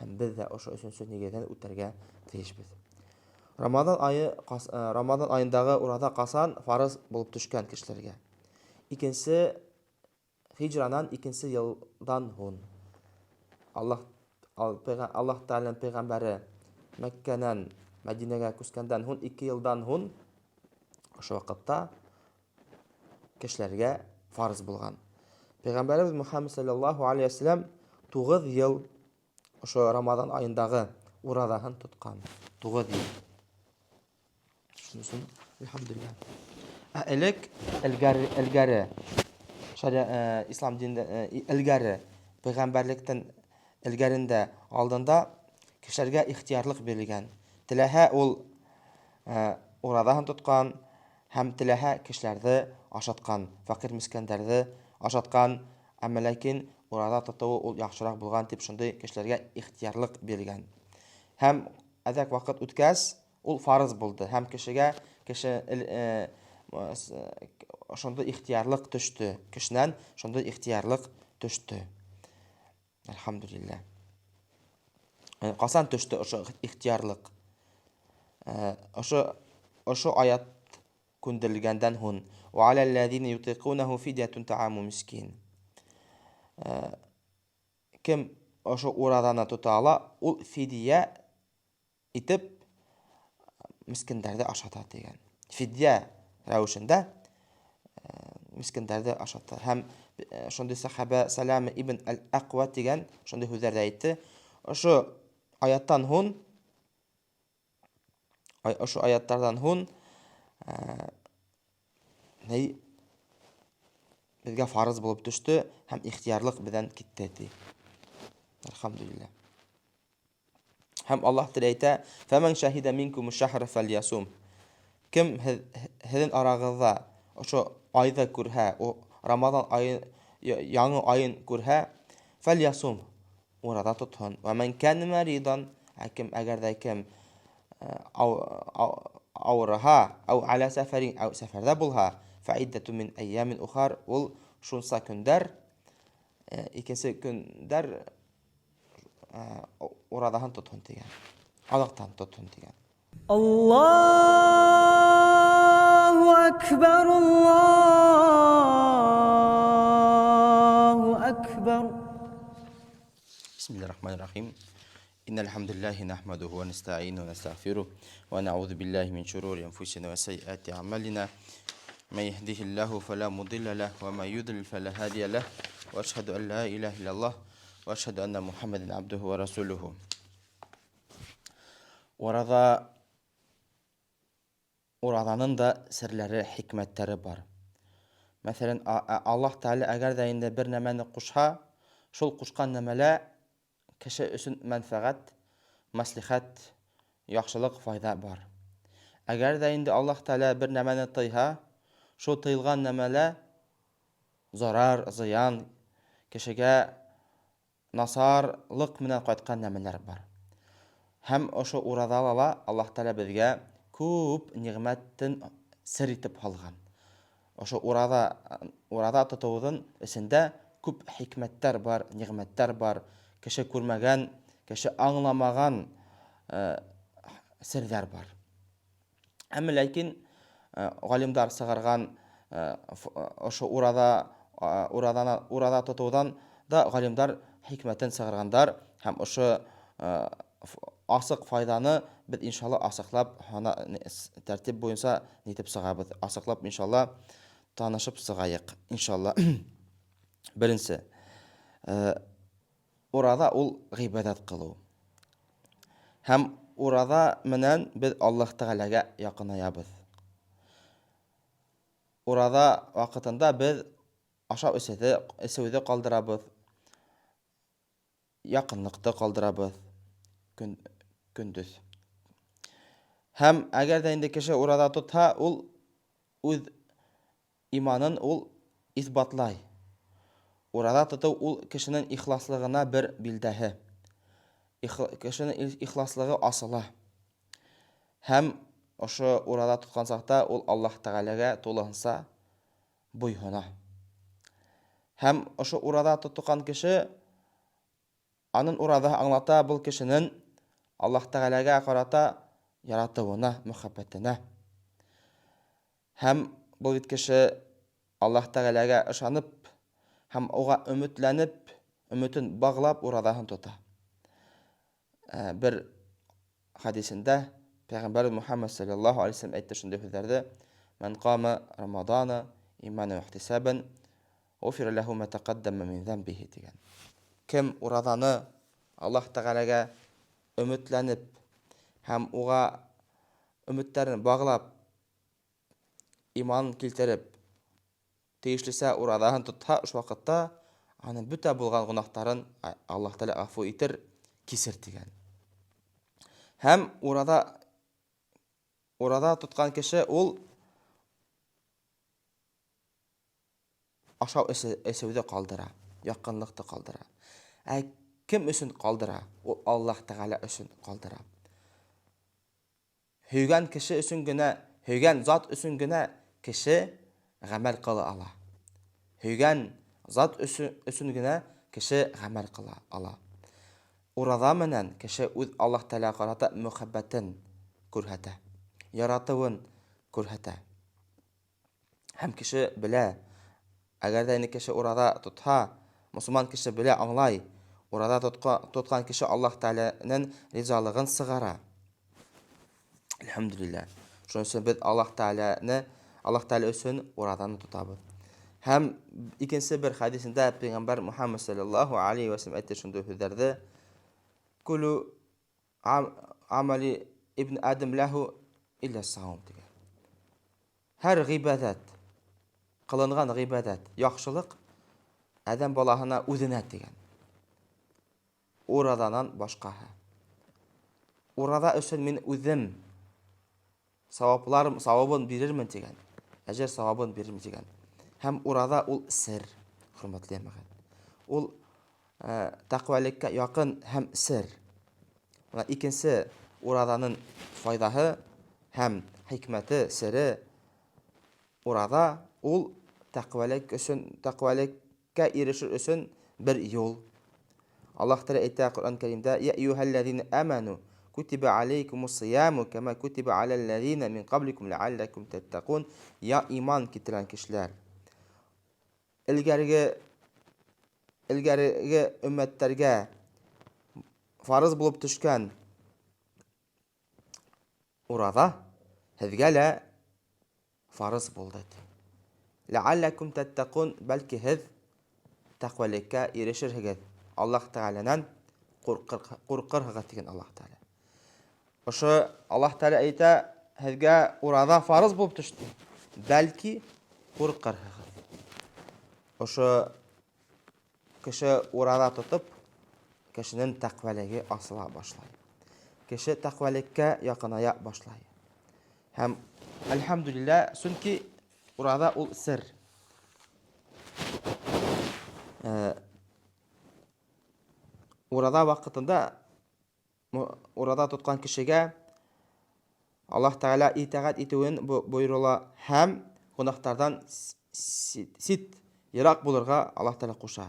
Һәм беҙ ҙә ошо өсөнсө нигеҙен үтәргә тейешбеҙ. Рамаҙан айы, Рамаҙан айындағы ураҙа ҡасан фарыз булып төшкән кешеләргә? Икенсе хижранан икенсе йылдан һуң. Аллаһ Тәғәләнең пәйғәмбәре Мәккәнән Мәдинәгә күскәндән һуң 2 йылдан һуң ошо ваҡытта кешеләргә фарыз булған. Пәйғәмбәребеҙ Мөхәммәд саллаллаһу алейһи ва сәлләм 9 йыл ошо Рамаҙан айындағы ураҙаһын тотҡан. 9 йыл. Шуның өсөн, әлхәмдүлилләһ. Ә элек, элгәре, шариа, ислам динендә, элгәре, пәйғәмбәрлектән элгәрендә, алдында кешеләргә ихтиярлыҡ бирелгән. Теләһә ул ураҙаһын тотҡан һәм теләһә кешеләрҙе ашатҡан, фәҡир мискәндәрҙе ашатҡан, әммә ләкин ураҙа тотоуы ул яҡшыраҡ булған тип шундай кешеләргә ихтиярлыҡ бирелгән. Һәм әҙәк ваҡыт үткәс, ул фарыз булды һәм кешегә шундай ихтиярлыҡ төштө. Кешенән шундай ихтиярлыҡ төштө. Әлхәмдүлилләһ. Ҡасан төштө ошо ихтиярлыҡ? Ошо аят күндерелгәндән һуң. Ва аля ллазина ютиқунаһу фидьятун тааму мискин. Кем ошо ураҙаны тота ала, ул фидия итеп мискиндәрҙе ашата тигән. Фидия рәүешендә мискиндәрҙе ашата. Һәм шундай сәхәбә Салама ибн аль-Ақва тигән шундай һүҙҙәрҙе әйтте. Ошо аяттан һуң, ай, ошо аяттарҙан һуң ней беҙгә фарыз булып төштө һәм ихтиярлыҡ беҙҙән китте ти. Әлхәмдүлилләһ. Һәм Аллаһ Тәғәлә әйтә: Фәмән шаһида минкум шәһрә фәлйасум. Кем һеҙҙең арағыҙҙа ошо айҙы күрһә, о Рамаҙан айы, яңы айын күрһә, фәлйасум, ураҙа тотһон. Вә мән кәнә маридан, ә кем, әгәр ҙә кем ауырыһа, ау аля сәфәрин, ау сәфәрҙә булһа, фәиддәту мин әййәмин ухар, ул шунса көндәр, икенсе көндәр ураҙаһын тотһон тигән. Аллаһтан тотһон тигән. Аллаһу акбар, Аллаһу акбар. Бисмиллахир-рахманир-рахим. Иннал хамдулиллахи нахмадуху ва настаинуху ва настагфирух ва наузу биллахи мин шурури анфусина ва сайyiати аъмалина. Ман яхдихиллаху фала мудилла лах ва ман юдлил фала хадия лах. Ва ашхаду ан ла илаха иллаллах ва ашхаду анна Мухаммадан абдуху ва расулуху. Ураҙа, ураҙаның да серләре, хикмәттәре бар. Мәҫәлән, Аллаһ Тәғәлә әгәр ҙә инде бер нәмәне ҡушһа, шул ҡушҡан нәмәлә кеше өсөн мәнфәғәт, мәслихәт, яҡшылыҡ, файҙа бар. Әгәр ҙә инде Аллаһ Тәғәлә бер нәмәне тыйһа, шул тыйылған нәмәлә зарар, зыян, кешегә насарлыҡ менән ҡайтҡан нәмәләр бар. Һәм ошо ураҙала ла Аллаһ Тәғәлә беҙгә күп ниғмәтен сер итеп һалған. Ошо ураҙа, ураҙа тотоуҙың эсендә күп хикмәттәр бар, ниғмәттәр бар, кеше күрмәгән, кеше аңламаған серҙәр бар. Әммә ләкин ғалимдар сығарған ошо ураҙа, ураҙана, ураҙа тотоуҙан да ғалимдар хикмәтен сығарғандар һәм ошо асыҡ файҙаны беҙ иншалла асыҡлап тәртип буйынса нитеп сығабыҙ. Асыҡлап иншалла танышып сығайыҡ иншалла. Беренсе, ураҙа ул ғибәҙәт ҡылыу. Һәм ураҙа менән беҙ Аллаһ Тәғәләгә яҡынаябыҙ. Ураҙа ваҡытында беҙ ашау эсеүҙе, эсеүҙе ҡалдырабыҙ, яҡынлыҡты ҡалдырабыҙ көн, көндөҙ. Һәм әгәр ҙә инде кеше ураҙа тотһа, ул үҙ иманын ул иҫбатлай. Ураҙа тотоу ул кешенең ихласлығына бер билдәһе. Кешенең ихласлығы асыла. Һәм ошо ураҙа тотҡан саҡта ул Аллаһ Тәғәләгә тулыһынса буйһона. Һәм ошо ураҙа тотҡан кеше аның ураҙаһы аңлата был кешенең Аллаһ Тәғәләгә ҡарата яратыуына, мөхәббәтенә. Һәм был бит кеше Аллаһ Тәғәләгә ышанып һәм уға өмөтләнеп, өмөтөн бағлап ураҙаһын тота. Бер хәдисендә Пәйғәмбәр Мухаммад саллаллаһу алейһи вәсәлләм әйтте шундай һүҙҙәрҙе: "Ман ҡама Рамадана иманан ва ихтисабан, ғуфира ләһу ма тәҡәддәмә мин зәмбиһи" тигән. Кем ураҙаны Аллаһ Тәғәләгә өмөтләнеп һәм уға өмөттәрен бағлап, иман килтереп, тейешлесә ураҙаһын тотһа, ошо ваҡытта аның бөтә булған гонаһтарын Аллаһ Тәғәлә ғәфү итер, кисер тигән. Һәм ураҙа тотҡан кеше ул ашау эсеүҙе ҡалдыра, яҡынлыҡты ҡалдыра. Ә кем өсөн ҡалдыра? Ул Аллаһ Тәғәлә өсөн ҡалдыра. Һөйгән кеше өсөн генә, һөйгән зат өсөн генә кеше ғәмәл ҡыла ала. Һөйгән зат өсөн генә кеше ғәмәл ҡыла ала. Ураҙа менән кеше үҙ Аллаһ Тәғәләгә ҡарата мөхәббәтен күрһәтә, яратыуын күрһәтә. Һәм кеше белә, әгәр ҙә инде кеше ураҙа тотһа, мосолман кеше белә, аңлай, ураҙа тотҡан кеше Аллаһ Тәғәләнең ризалығын сығара. Әлхәмдүлилләһ. Шуның өсөн беҙ Аллаһ Тәғәләне, Аллаһ Тәғәлә өсөн ураҙаны тотабыҙ. Һәм икенсе бер хәдисендә Пәйғәмбәр Мухаммад саллаллаһу алейһи ва сәлләм әйтте шундай һүҙҙәрҙе: "Кулу амали ибн Адам ләһу илля саум" тигән. Һәр ғибәҙәт, ҡылынған ғибәҙәт, яҡшылыҡ әҙәм балаһына үҙенә тигән. Ураҙанан башҡаһы. Ураҙа өсөн мин үҙем сауапларым, сауабын бирермен тигән. Әжер сауабын бирермен тигән. Һәм ураҙа ул сер, хөрмәтле йәмәғәт. Ул тәҡүәлеккә яҡын һәм сер. Бына икенсе ураҙаның файҙаһы һәм хикмәте, сере ураҙа ул тәҡүәлек өсөн, тәҡүәлеккә ирешер өсөн бер юл. Аллаһ Тәғәлә әйтә Ҡөрьән Кәримдә: "Я әйюһәлләзина аману кутиба алейкумус сияму кама кутиба аләлләзина мин ҡабликум ләалләкум тәттәҡун". Я иман килтергән кешеләр, элгәреге өммәттәргә фарыз булып төшкән ураҙа һеҙгә лә фарыз булды. Ләалләкум тәттәҡун, бәлки һеҙ тәҡүәлеккә ирешерһегеҙ. Аллаһ Тәғәләнән ҡурҡырһығыҙ тигән Аллаһ Тәғәлә. Ошо Аллаһ Тәғәлә әйтә, һеҙгә ураҙа фарыз булып төштө. Бәлки ҡурҡырһығыҙ. Ошо кеше ураҙа тотоп, кешенең тәкъвәлеге асыла башлай. Кеше тәкъвәлеккә якыная башлай. Һәм әлхәмдүлиллә, чөнки ураза ул сер. Э, ураза вакытында ураза тоткан кешегә Аллаһ Тәгалә итагать итүен боерыла һәм гөнаһтардан сит, ерак булырга Аллаһ Тәгалә куша.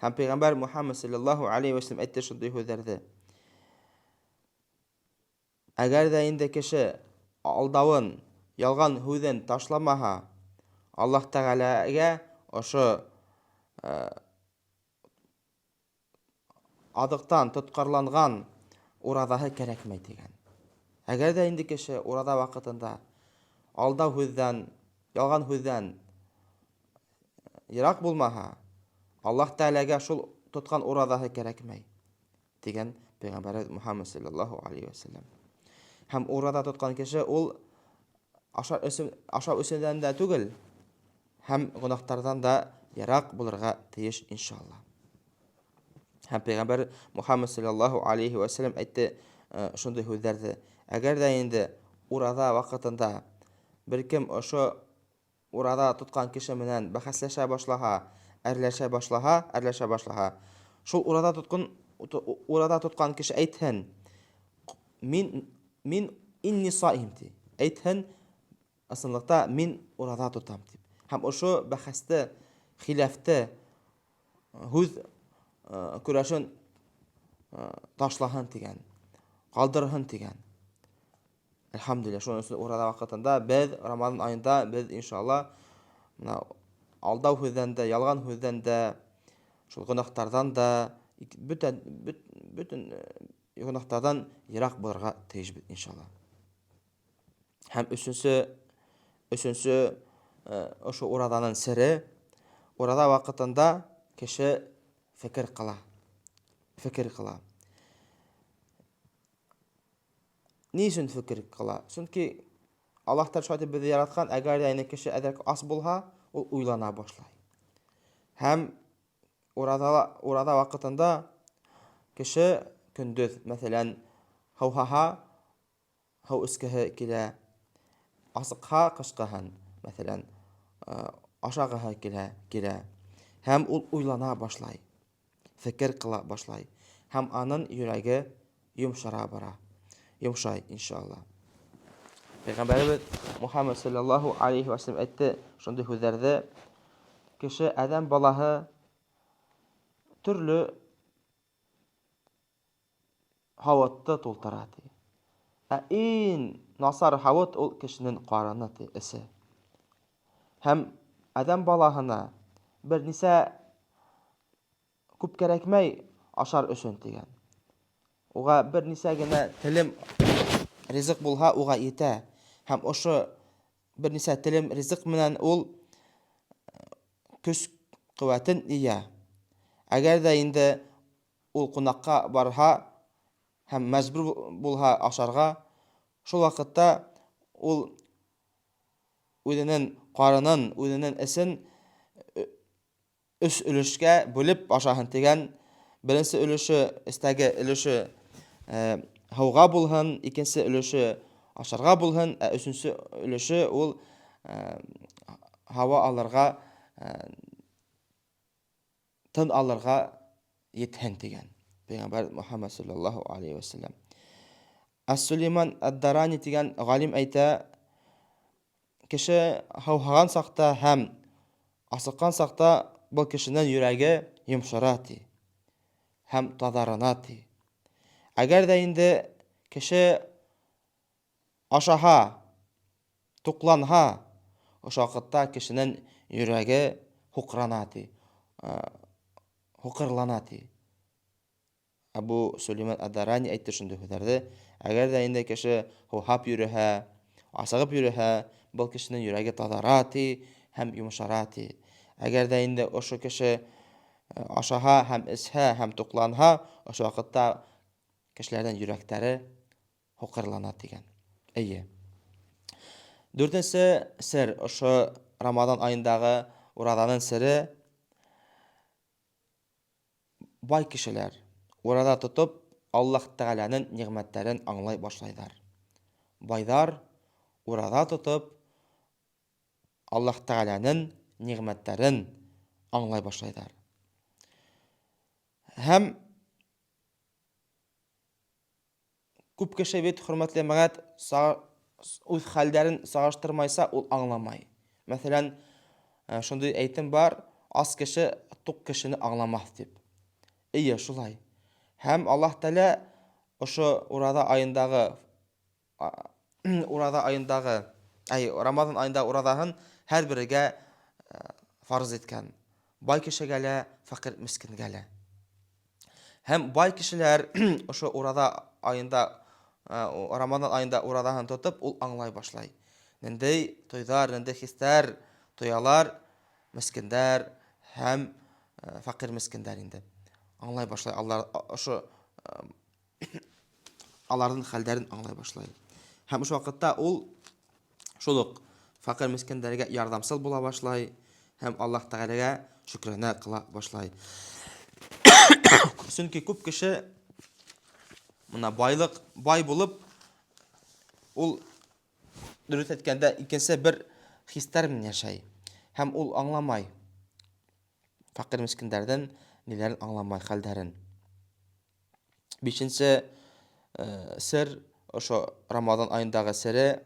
Һәм пәйгамбәр Мухаммад саллаллаһу алейхи ва саллям әйтте шундый һүзләрде. Әгәр дә инде кеше алдавын, ялган һүзен ташламаһа, Аллаһ Тәгаләгә ошо э, Азыктан тоткарланган уразаһы кәрәкмәй дигән. Әгәр дә инде кеше ураза вакытында алдау һүздән, ялган һүздән ерак булмаһа, Аллаһ Тәгаләгә шул тоткан уразаһы кәрәкмәй, дигән пәйгамбәребез Мухаммад саллаллаһу алейхи ва саллям. Һәм ураза тоткан кеше ул ашар өчен, ашау өчен дә түгел, Һәм гөнаһтардан да ерак булырга тиеш, иншалла. Һәм пәйгамбәр Мухаммад саллаллаһу алейхи ва саллям әйтте э, шундый һүзләрде. Әгәр дә инде ураза вакытында бер кем ошо ураза тоткан кеше менән бәхәсләшә башлаһа, әрләшә башлаһа, әрләшә башлаһа, шул ураза тоткан ураза тоткан кеше әйтһен, мин мин инни саим ди. Әйтһен, Ысынлыкта мин ураза тотам дип. Һәм ошо бәхәсте, хиләфте, һүз көрәшен ташлаһын дигән, калдырһын дигән. Әлхәмдүлилләһ, шуның өчен ураза вакытында без Рамазан аенда без иншалла менә алдау һүздән дә, ялган һүздән дә, шул гөнаһтардан да, бөтен бөтен гөнаһтардан ерак булырга тиешбез иншалла. Һәм өченче, өченче э, ошо уразаның сере, ураза вакытында кеше фикер кыла. Фикер кыла. Ни өчен фикер кыла? Чөнки Аллаһ Тәгалә шулай итеп безне яраткан, әгәр дә инде кеше әзрәк ас булһа, ул уйлана башлай. Һәм ураза ураза вакытында кеше көндез, мәсәлән, һауһаһа, Һау эскеһе килә, асыкһа кышкыһын, мәсәлән, ашагыһы килә, килә. Һәм ул уйлана башлай, фикер кыла башлай. Һәм анын йөрәге йомшара бара. Йомшай, иншалла. Пәйгамбәребез Мухаммад саллаллаху алейхи ва саллям әйтте шундый һүзләрде. Кеше, адәм балаһы төрле һавытты тултыра, ди. Ә иң насар һавыт ул кешенең карыны, ди, эсе. Һәм адәм балаһына бер нисә күп кәрәкмәй ашар өчен дигән. Уга бер нисә генә телем ризык булһа, уга йитә. Һәм ошо бер нисә телем ризык менән ул көч куәтен ия. Әгәр дә инде Ул кунакка барһа һәм мәҗбүр булһа ашарга, шул вакытта ул үзенең карынын, үзенең эсен өч өлешкә бүлеп ашаһын дигән. Беренче өлеше, өстәге өлеше һауга булһын, икенче өлеше ашарга булһын, ә өченче өлеше ул һава алырга тын алырга етһен дигән пәйгамбәр Мухаммад саллаллаху алейхи ва саллям. Ас-Сулейман ад-Дарани дигән галим әйтә, кеше һауһаган сакта һәм асыккан сакта был кешенең йөрәге йомшара ди һәм тазарына ди. Әгәр дә инде кеше Ашаһа, тукланһа, ошо вакытта кешенең йөрәге һукрана ди, һукырлана ди. Абу Сулейман ад-Дарани әйтте шундый һүзләрде. Әгәр дә инде кеше һуһап йөрүһә, асыгып йөрүһә, был кешенең йөрәге тазара ди һәм йомшара ди. Әгәр дә инде ошо кеше ашаһа һәм эчһә һәм тукланһа, ошо вакытта кешеләрнең йөрәкләре һукырлана дигән. Әйе. Дүртенче сер, ошо Рамазан аендагы уразаның сере бай кешеләр. Ураҙа тотоп, Аллаһ Тәғәләнең ниғмәттәрен аңлай башлайҙар. Байҙар ураҙа тотоп, Аллаһ Тәғәләнең ниғмәттәрен аңлай башлайҙар. Һәм Күп кеше бит, хөрмәтле йәмәгать, үз хәлдәрен сагыштырмайса, ул аңламай. Мәсәлән, э, шундый әйтем бар, ас кеше тук кешене аңламаҫ дип. Эйе, шулай. Һәм Аллаһ Тәгалә ошо ураҙа аендагы ураҙа аендагы, әй, Рамазан аенда ураҙаһын һәр берегә э, фарыз иткән. Бай кешегә лә, фәкыйрь мескенгә лә. Һәм бай кешеләр ошо ураҙа аенда, Рамазан аенда ураҙаһын тотып, ул аңлай башлай. Ниндәй тойҙар, ниндәй хистәр тоялар мескендәр һәм фәкыйрь мескендәр инде. Аңлай башлай алар ошо аларның хәлдәрен аңлай башлай. Һәм ошо вакытта ул шул ук фәкыйрь мескендәргә ярҙамсыл була башлай һәм Аллаһ Тәгаләгә шөкранә кыла башлай. Чөнки күп кеше мына байлык, бай булып, ул дөрес әйткәндә икенче бер хистәр менән яшәй. Һәм ул аңламай. Фәкыйрь мескендәрҙең ниләрен аңламай, хәлдәрен. Бишенче э, сер, ошо Рамазан айындагы сере,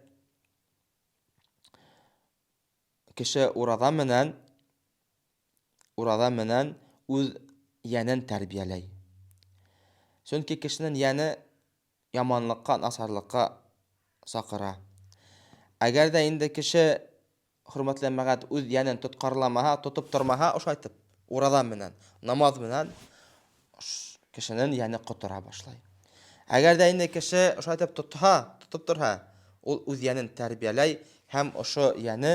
кеше ураза менән ураза менән үз йәнен тәрбияләй. Чөнки кешенең йәне яманлыкка, насарлыкка сакыра. Әгәр дә инде кеше Хөрмәтле җәмәгать, үз йәнен тоткарламаһа, тотып тормаһа, ошайтып, ураза менән, намаз менән кешенең йәне котыра башлай. Әгәр дә инде кеше ошайтып тотһа, тотып торһа, ул үз йәнен тәрбияләй һәм ошо йәне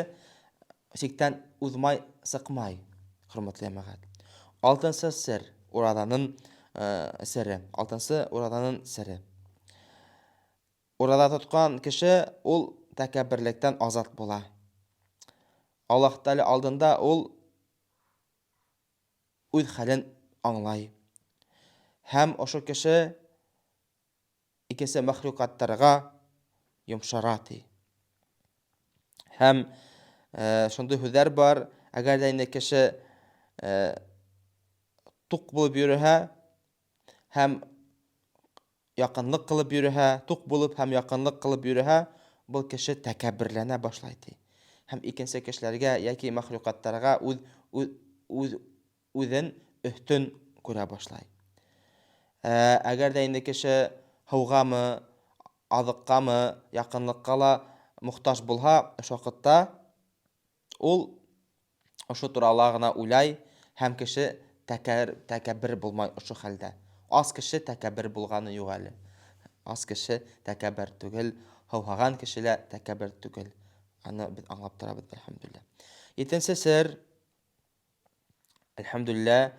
чиктән узмай, сыкмай, хөрмәтле җәмәгать. Алтынчы сер, уразаның э, сере. Алтынчы уразаның сере. Ураза тоткан кеше ул тәкәбберлектән азат була. Аллаһ Тәгалә алдында ул үз хәлен аңлай. Һәм ошо кеше икенче мәхлукаттарга йомшара ди. Һәм э, шундый һүзләр бар, әгәр дә инде кеше э, тук булып йөрүһә һәм якынлык кылып йөрүһә, тук булып һәм якынлык кылып йөрүһә, был кеше тәкәбберләнә башлай, ди. Һәм икенче кешеләргә яки мәхлукаттарга үз, үз, үз, үзен өстен күрә башлай. Ә, әгәр дә инде кеше һыугамы, азыккамы, якынлыкка ла мохтаж булһа, ошо вакытта Ул ошо турала гына уйлай һәм кеше тәкәр, тәкәббер булмай ошо хәлдә. Аз кеше тәкәббер булганы юк әле. Аз кеше тәкәббер түгел, һауһаган кеше лә тәкәббер түгел. Аны без аңлап торабыз, әлхәмдүлилләһ. Икенче сер, әлхәмдүлилләһ,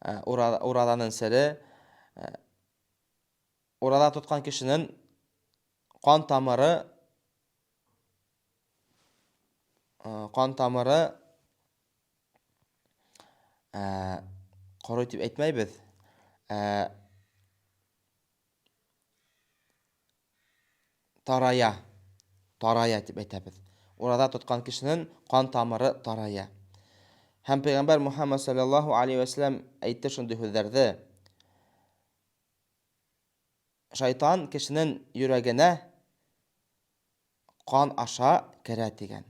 э, уразаның сере, э, ураза тоткан кешенең кан тамыры кан тамыры коры дип әйтмәйбез. Тарая, тарая дип әйтәбез. Ураза тоткан кешенең кан тамыры тарая. Һәм пәйгамбәр Мухаммад саллаллаху алейхи ва саллям әйтте шундый һүзләрде. Шайтан кешенең йөрәгенә кан аша керә дигән.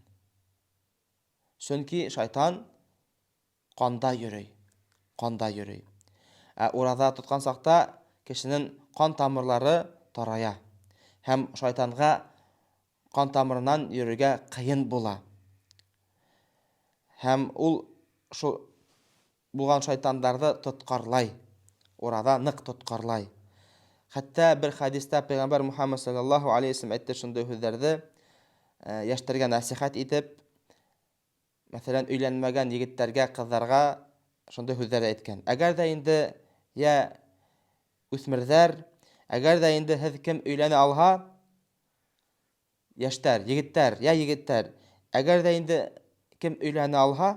Чөнки шайтан канда йөри. Канда йөри. Ә ураза тоткан чакта кешенең кан тамырлары тарая. Һәм шайтанга кан тамырыннан йөрергә кыен була. Һәм ул шул Булган шайтаннарны тоткарлай. Ураза нык тоткарлай. Хәтта бер хәдистә пәйгамбәр Мухаммад саллаллаһу алейһи вәсәлләм әйтте шундый һүзләрде, э, яшьләргә нәсихәт итеп, мәсәлән, өйләнмәгән егетләргә, кызларга шундый һүзләр әйткән. Әгәр дә инде я үсмерҙәр, әгәр дә инде һеҙ кем өйләнә алһа, Яшьтәр, егеттәр, я егеттәр, әгәр дә инде кем өйләнә алһа,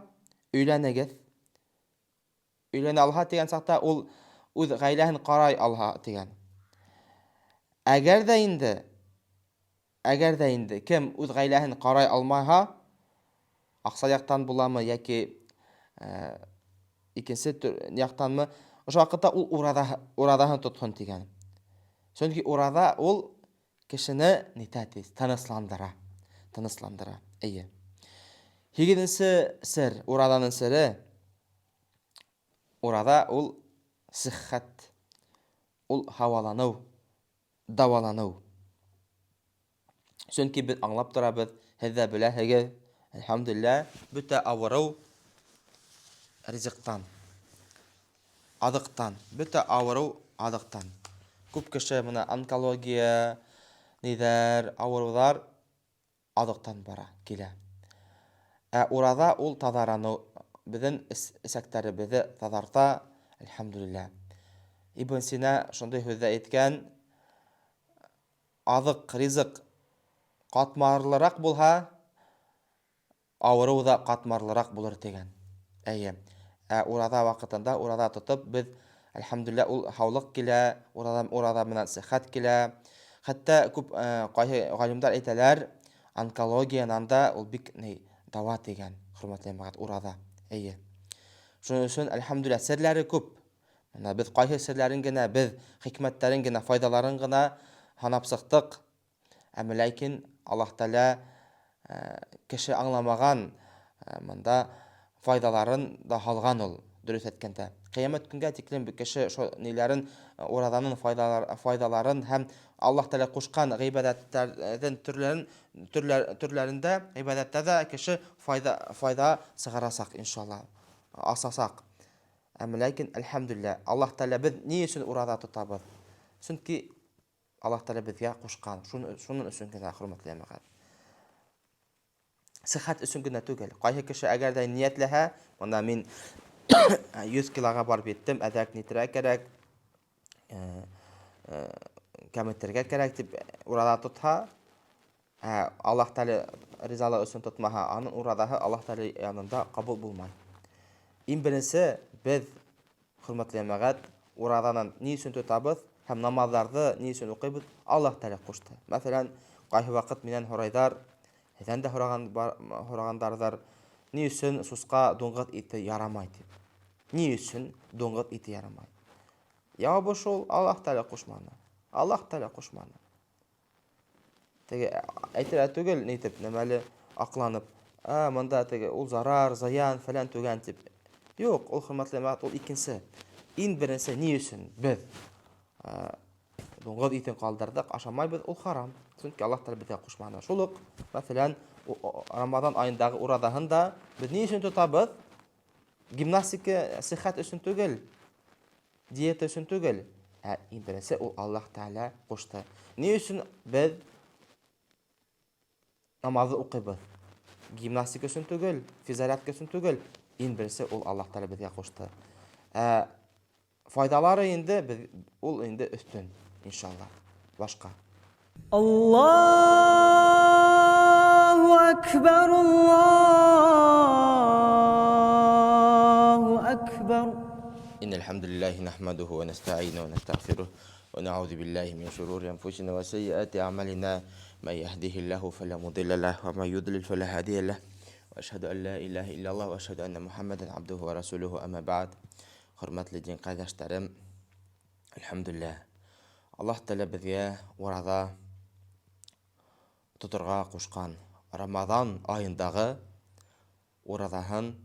өйләнегез. Өйләнә алһа дигән чакта ул Үҙ ғаиләһен ҡарай алһа тигән. Әгәр дә инде, әгәр дә инде кем үҙ ғаиләһен ҡарай алмаһа, аҡса яҡтан буламы йәки икенсе яҡтанмы, ошо ваҡытта ул ураҙаһын тотһон тигән. Сөнки ураҙа ул кешене нитә ти, тынысландыра. Тынысландыра. Эйе. Һигеҙенсе сер, ураҙаның сере, ураҙа ул сиххәт, ул һауаланыу, дауаланыу. Сөнки беҙ аңлап торабыҙ, һеҙ ҙә беләһегеҙ, әлхәмдүлилләһ, бөтә ауырыу ризыҡтан, аҙыҡтан, бөтә ауырыу аҙыҡтан. Күп кеше бына онкология, ниҙәр, ауырыуҙар аҙыҡтан бара, килә. Ә ураҙа ул таҙараныу, беҙҙең эсәктәребеҙҙе таҙарта, әлхәмдүлилләһ. Ибн Сина шундай һүҙҙә әйткән, аҙыҡ, ризыҡ ҡатмарлыраҡ булһа, ауырыу ҙа ҡатмарлыраҡ булыр тигән. Эйе. Ә ураҙа ваҡытында ураҙа тотоп, беҙ, әлхәмдүлилләһ, ул һаулыҡ килә, ураҙа менән сихәт килә. Хәтта күп ҡайһы ғалимдар әйтәләр, онкологиянан да ул бик ни дауа тигән, хөрмәтле йәмәғәт, ураҙа. Эйе. Шуның өсөн, әлхәмдүлилләһ, серләре күп. Бына беҙ ҡайһы серләрен генә, беҙ хикмәттәрен генә, файҙаларын ғына һанап сыҡтыҡ. Әммә ләкин Аллаһ Тәғәлә кеше аңламаған мында файҙаларын да һалған ул, дөрөҫ әйткәндә. Ҡиәмәт көнгә тиклем кеше шул ниләрен, ураҙаның файҙаларын һәм Аллаһ Тәғәлә ҡушҡан ғибәҙәттәрҙең төрләрендә, ғибәҙәттәрҙә кеше файҙа сығарасаҡ, иншаллаһ, асасаҡ. Әммә ләкин, әлхәмдүлилләһ, Аллаһ Тәғәлә беҙ ни өсөн ураҙа тотабыҙ? Сөнки Аллаһ Тәғәлә беҙгә ҡушҡан, шуның өсөн генә, хөрмәтле йәмәғәт. Сихәт өсөн генә түгел. Ҡайһы кеше әгәр ҙә ниәтләһә, бына мин 100 килоға барып еттем, әҙерәк нитергә кәрәк, кәметергә кәрәк тип ураҙа тотһа, Аллаһ Тәғәлә ризалығы өсөн тотмаһа, аның ураҙаһы Аллаһ Тәғәлә янында ҡабул булмай. Иң беренсе беҙ, хөрмәтле йәмәғәт, ураҙанан ни өсөн тотабыҙ һәм намаҙҙарҙы ни өсөн уҡыйбыҙ, Аллаһ Тәғәлә ҡушты. Мәҫәлән, ҡайһы ваҡыт минән һорайҙар, һеҙҙән дә һорағандарҙыр, ни өсөн сусҡа дуңғыҙ ите ярамай тип. Ни өсөн дуңғыҙ ите ярамай? Яуабы шул, Аллаһ Тәғәлә ҡушманы. Аллаһ Тәғәлә ҡушманы. Теге әйтергә түгел, ни тип, нәмәле аҡланып, мында теге ул зарар, зыян, фәлән түгән тип. Юҡ, ул хөрмәтле йәмәғәт, ул икенсе. Иң беренсе ни өсөн беҙ дуңғыҙ итен ҡалдырҙыҡ, ашамайбыҙ, ул харам. Сөнки Аллаһ Тәғәлә беҙгә ҡушманы. Шул уҡ, мәҫәлән, Рамаҙан айындағы ураҙаһын да беҙ ни өсөн тотабыҙ? Гимнастика, сихәт өсөн түгел, диета өсөн түгел. Ә иң беренсе ул Аллаһ Тәғәлә ҡушты. Ни өсөн беҙ намаҙҙы уҡыйбыҙ? Гимнастика өсөн түгел, физзарядка өсөн түгел. Иң беренсе ул Аллаһ Тәғәлә беҙгә ҡушты. Ә файҙалары инде беҙ, ул инде өҫтөн, иншаллаһ. Башҡа. Аллаһу акбар, Аллаһу акбар. Иннал хамдулиллахи нахмадуху ва настаъину ва настагъфирух ва наъузу биллахи мин шурури анфусина ва сайyiати аъмалина. Ман яһдихиллаху фала мудилла лаху ва ман юдлил фала һадия лах. Ва ашһаду ан ла илаһа иллаллах ва ашһаду анна Мухаммадан абдуху ва расулуху. Амма баъд. Хөрмәтле дин ҡәрҙәштәрем, әлхәмдүлилләһ, Аллаһ Тәғәлә беҙгә ураҙа тоторға ҡушҡан. Рамаҙан айындағы ураҙаһын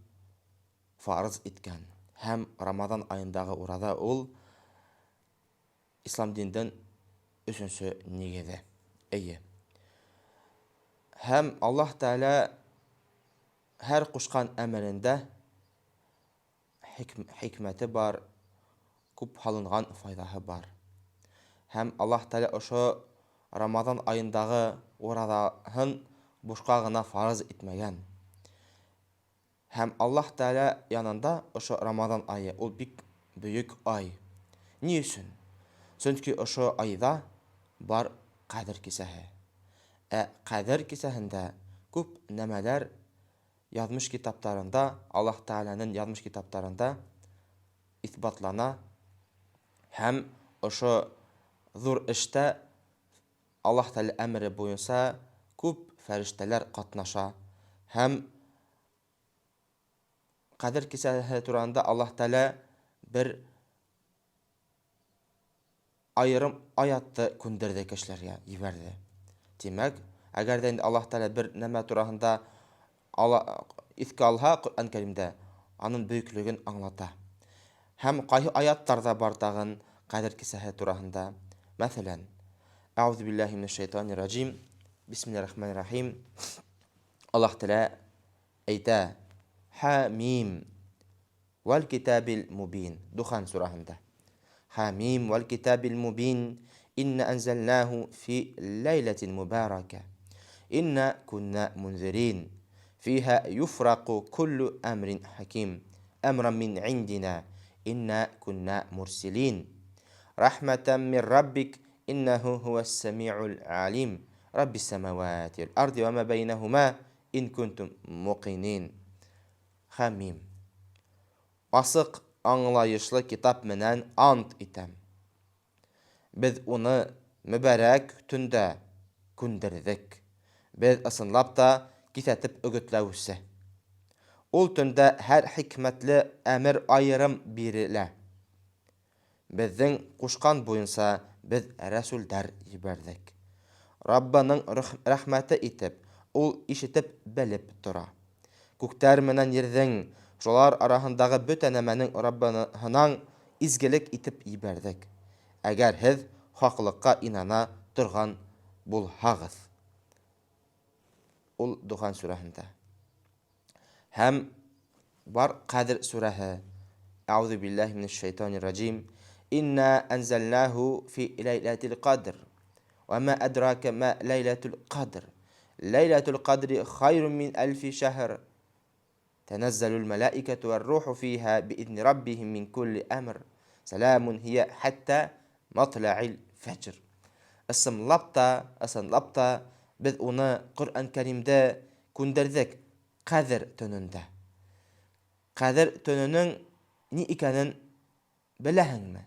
фарыз иткән. Һәм Рамаҙан айындағы ураҙа ул ислам диндең өсөнсө нигеҙе. Эйе. Һәм Аллаһ Тәғәлә һәр ҡушҡан әмерендә хикмәте бар, күп һалынған файҙаһы бар. Һәм Аллаһ Тәғәлә ошо Рамаҙан айындағы ураҙаһын бушҡа ғына фарыз итмәгән. Һәм Аллаһ Тәғәлә янында ошо Рамаҙан айы ул бик бөйөк ай. Ни өсөн? Сөнки ошо айҙа бар Ҡәҙер кисәһе. Ә Ҡәҙер кисәһендә күп нәмәләр яҙмыш китаптарында, Аллаһ Тәғәләнең яҙмыш китаптарында иҫбатлана. Һәм ошо ҙур эштә Аллаһ Тәгалә әмере буйынса күп фәрештәләр ҡатнаша һәм Ҡәҙер кисәһе тураһында Аллаһ Тәгалә бер айырым аятты күндерҙе кешеләргә, ебәрҙе. Тимәк, әгәр ҙә инде Аллаһ Тәгалә бер нәмә тураһында ала, иҫкә алһа Ҡөрьән Кәримдә, аның бөйөклөгөн аңлата. Һәм ҡайһы аяттар ҙа бар тағын Ҡәҙер кисәһе тураһында. Мәҫәлән, Әүҙу биллаһи минәш шайтанир раҗим. Бисмиллаһир рахманир рахим. Аллаһ Тәгалә әйтә: Ха мим вәл китабил мубин. Духан сураһында. Ха мим вәл китабил мубин. Инна анзалнаху фи ләйләтин мубарака. Инна кунна мунзирин. Фиһа юфрaqу куллу әмрин хаким. Әмран мин индина. Инна кунна мурсилин. Рахматан мин раббик. Иннаху хуас самиул алим. Раббис самавати вал арди ва ма байнахума ин кунтум муқинин. Хамим. Асыҡ аңлайышлы китап менән ант итәм. Беҙ уны мөбәрәк төндә күндерҙек. Беҙ ысынлап та киҫәтеп өгөтләүсе. Ул төндә һәр хикмәтле әмер айырым бирелә. Беҙҙең ҡушҡан буйынса беҙ рәсүлдәр ебәрҙек. Раббының рәхмәте итеп, ул ишетеп белеп тора. Күктәр менән ерҙең, шулар араһындағы бөтә нәмәнең Раббыһынан изгелек итеп ебәрҙек. Әгәр һеҙ хаҡлыҡҡа инана торған булһағыҙ. Ул Духан сүрәһендә. Һәм бар Ҡәдер сүрәһе. Әүҙу биллаһи минәш шайтанир раҗим. Инна анзалнаху фи ләйләтил ҡадр. Ва ма адрака ма ләйләтул ҡадр. Ләйләтул ҡадри хайрун мин әлфи шәһр. Тәнәззәлул мәләикәту вәр-руху фиһа бииҙни раббиһим мин кулли әмр. Сәләмун һия хәтта матлаил фәҗр. Ысынлап та, ысынлап та беҙ уны Ҡөрьән Кәримдә күндерҙек Ҡәҙер төнөндә. Ҡәҙер төнөнөң ни икәнен беләһеңме?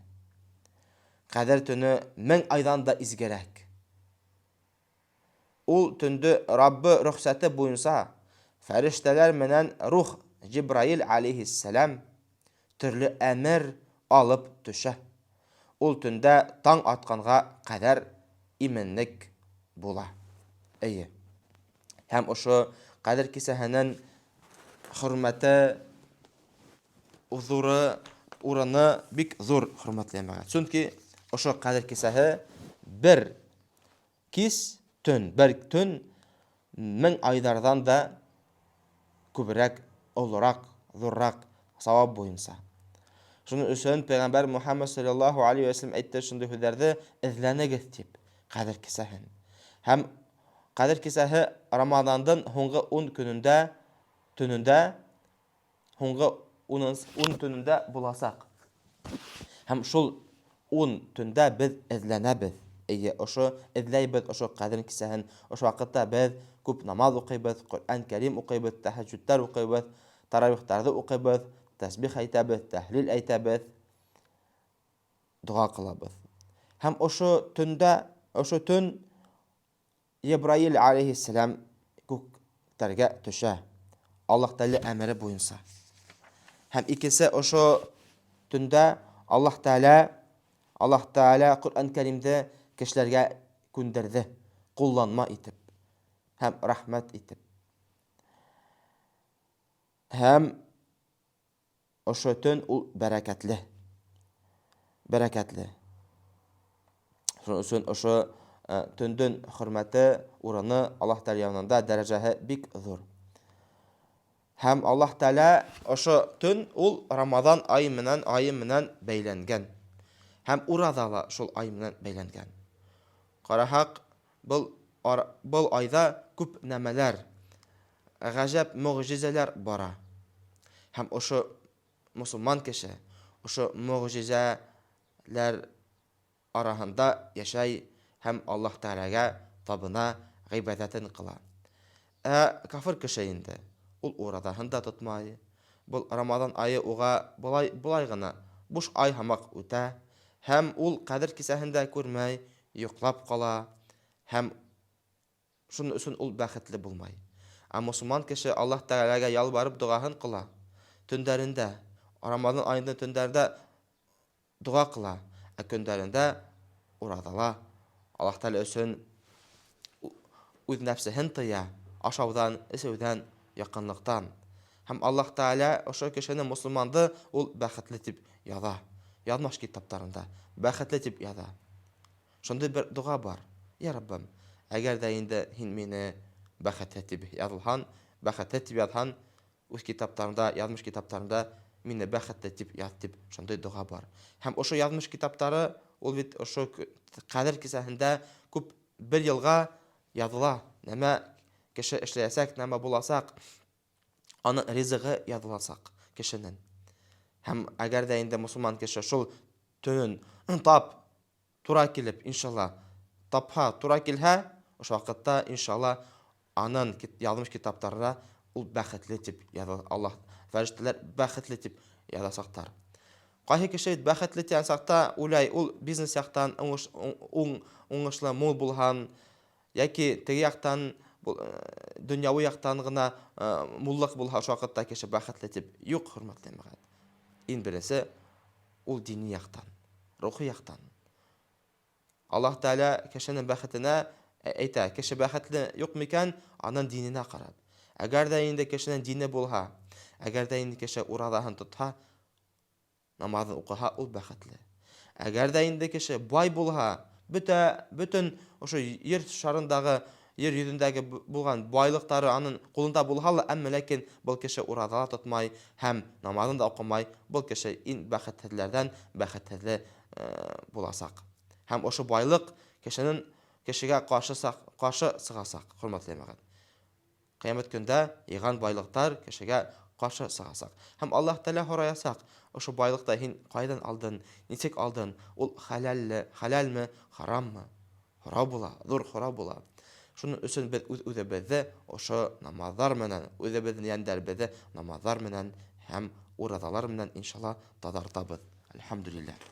Ҡәҙер төнө 1000 айҙан да изгерәк. Ул төндө Раббы рөхсәте буйынса фәрештәләр менән рух Җибраил алейһиссәлам төрлө әмер алып төшә. Ул төндә таң атҡанға ҡәҙәр именлек була. Эйе. Һәм ошо Ҡәҙер кисәһенең хөрмәте, зуры, урыны бик ҙур, хөрмәтле йәмәғәт. Сөнки ошо Ҡәҙер кисәһе бер кис, төн, бер төн 1000 айҙарҙан да күберәк, олораҡ, ҙурыраҡ сауап буйынса. Шуның өсөн Пәйғәмбәр Мухаммад саллаллаху алейхи ва сәлләм әйтте шундай һүҙҙәрҙе: эҙләнегеҙ тип Ҡәҙер кисәһен. Һәм Ҡәҙер кисәһе Рамаҙандың һуңғы 10 көнөндә, төнөндә, һуңғы 10 төнөндә буласаҡ. Һәм шул 10 төндә беҙ эҙләнәбеҙ. Эйе, ошо эҙләйбеҙ ошо Ҡәҙер кисәһен. Ошо ваҡытта беҙ күп намаҙ уҡыйбыҙ, Ҡөрьән Кәрим уҡыйбыҙ, тәһәжжүдтәр уҡыйбыҙ, таравихтарҙы уҡыйбыҙ, тәсбих әйтәбеҙ, тәһлил әйтәбеҙ, доға ҡылабыҙ. Һәм ошо төндә, ошо төн Ебраил алейһиссәләм күктәргә төшә. Аллаһ Тәгалә әмере буйынса. Һәм икенсе ошо төндә Аллаһ Тәгалә Аллаһ Тәгалә Ҡөрьән Кәримде кешеләргә күндерҙе, ҡулланма итеп һәм рәхмәт итеп. Һәм Ошо төн ул бәрәкәтле. Бәрәкәтле. Шуның өсөн ошо э, төндөң хөрмәте, урыны Аллаһ Тәгалә янында дәрәҗәһе бик зур. Һәм Аллаһ Тәгалә ошо төн ул Рамазан айы менән айы менән бәйләнгән. Һәм ураза ла шул ай менән бәйләнгән. Караһак, был был айҙа күп нәмәләр, ғәжәп мөгъжизәләр бара. Һәм ошо мосолман кеше ошо мөгъжизәләр араһында йәшәй һәм Аллаһ Тәғәләгә табына, ғибәҙәтен ҡыла. Ә кафыр кеше инде ул ураҙаһын да тотмай. Был Рамаҙан айы уға былай былай ғына буш ай һымаҡ үтә. Һәм ул Ҡәдер кисәһен дә күрмәй, йоҡлап ҡала һәм шуның өсөн ул бәхетле булмай. Ә мосолман кеше Аллаһ Тәғәләгә ялбарып доғаһын ҡыла. Төндәрендә, Рамаҙан айында төндәрҙә доға ҡыла, ә көндәрендә ураҙала. Аллаһ Тәғәлә өсөн үҙ нәфсеһен тыя, ашауҙан, эсеүҙән, яҡынлыҡтан. Һәм Аллаһ Тәғәлә ошо кешене, мосолманды ул бәхетле тип яҙа. Яҙмыш китаптарында бәхетле тип яҙа. Шундай бер доға бар. Я Раббым, әгәр ҙә инде һин мине бәхетһеҙ тип яҙылһан, бәхетһеҙ тип яҙһан, үҙ китаптарында, яҙмыш китаптарында мине бәхетле тип яҙ тип шундай доға бар. Һәм ошо яҙмыш китаптары ул бит ошо ҡәҙер кисәһендә күп бер йылға яҙыла. Нәмә кеше эшләйәсәк, нәмә буласаҡ, аның ризығы яҙыласаҡ кешенең. Һәм әгәр ҙә инде мосолман кеше шул төнөн тап тура килеп, иншалла, тапһа, тура килһә, ошо ваҡытта, иншалла, анын яҙмыш китаптарына ул бәхетле тип яҙа, Аллаһ, фәрештәләр бәхетле тип яҙасаҡтар. Ҡайһы кеше бит бәхетле тигән саҡта уйлай, ул бизнес яҡтан уңыш, уң, уңышлы, мул булһан, йәки теге яҡтан, донъяуи яҡтан ғына муллыҡ булһа, ошо ваҡытта кеше бәхетле тип. Юҡ, хөрмәтле йәмәғәт. Иң беренсе ул дини яҡтан, рухи яҡтан. Аллаһ Тәғәлә кешенең бәхетенә әйтә, кеше бәхетле юҡ микән, аның диненә ҡарап. Әгәр ҙә инде кешенең дине булһа, әгәр ҙә инде кеше ураҙаһын тотһа, намаҙын уҡыһа, ул бәхетле. Әгәр ҙә инде кеше бай булһа, бөтә бөтөн ошо ер шарындағы, ер йөҙөндәге булған байлыҡтары аның ҡулында булһа ла, әммә ләкин был кеше ураҙа ла тотмай һәм намаҙын да уҡымай, был кеше иң бәхетһеҙләрҙән бәхетһеҙле буласаҡ. Һәм ошо байлыҡ кешенең кешегә ҡаршы ҡаршы сығасаҡ, хөрмәтле йәмәғәт. Ҡиәмәт көндә йыйған байлыҡтар кешегә ҡаршы сығасаҡ. Һәм Аллаһ Тәғәлә һораясаҡ, ошо байлыҡты һин ҡайҙан алдың, нисек алдың, ул хәләлле, хәләлме, хараммы? Һорау була, ҙур һорау була. Шуның өсөн беҙ үҙ-үҙебеҙҙе ошо намаҙҙар менән, үҙебеҙҙең йәндәребеҙҙе намаҙҙар менән һәм ураҙалар менән иншалла таҙартабыҙ. Әлхәмдүлилләһ.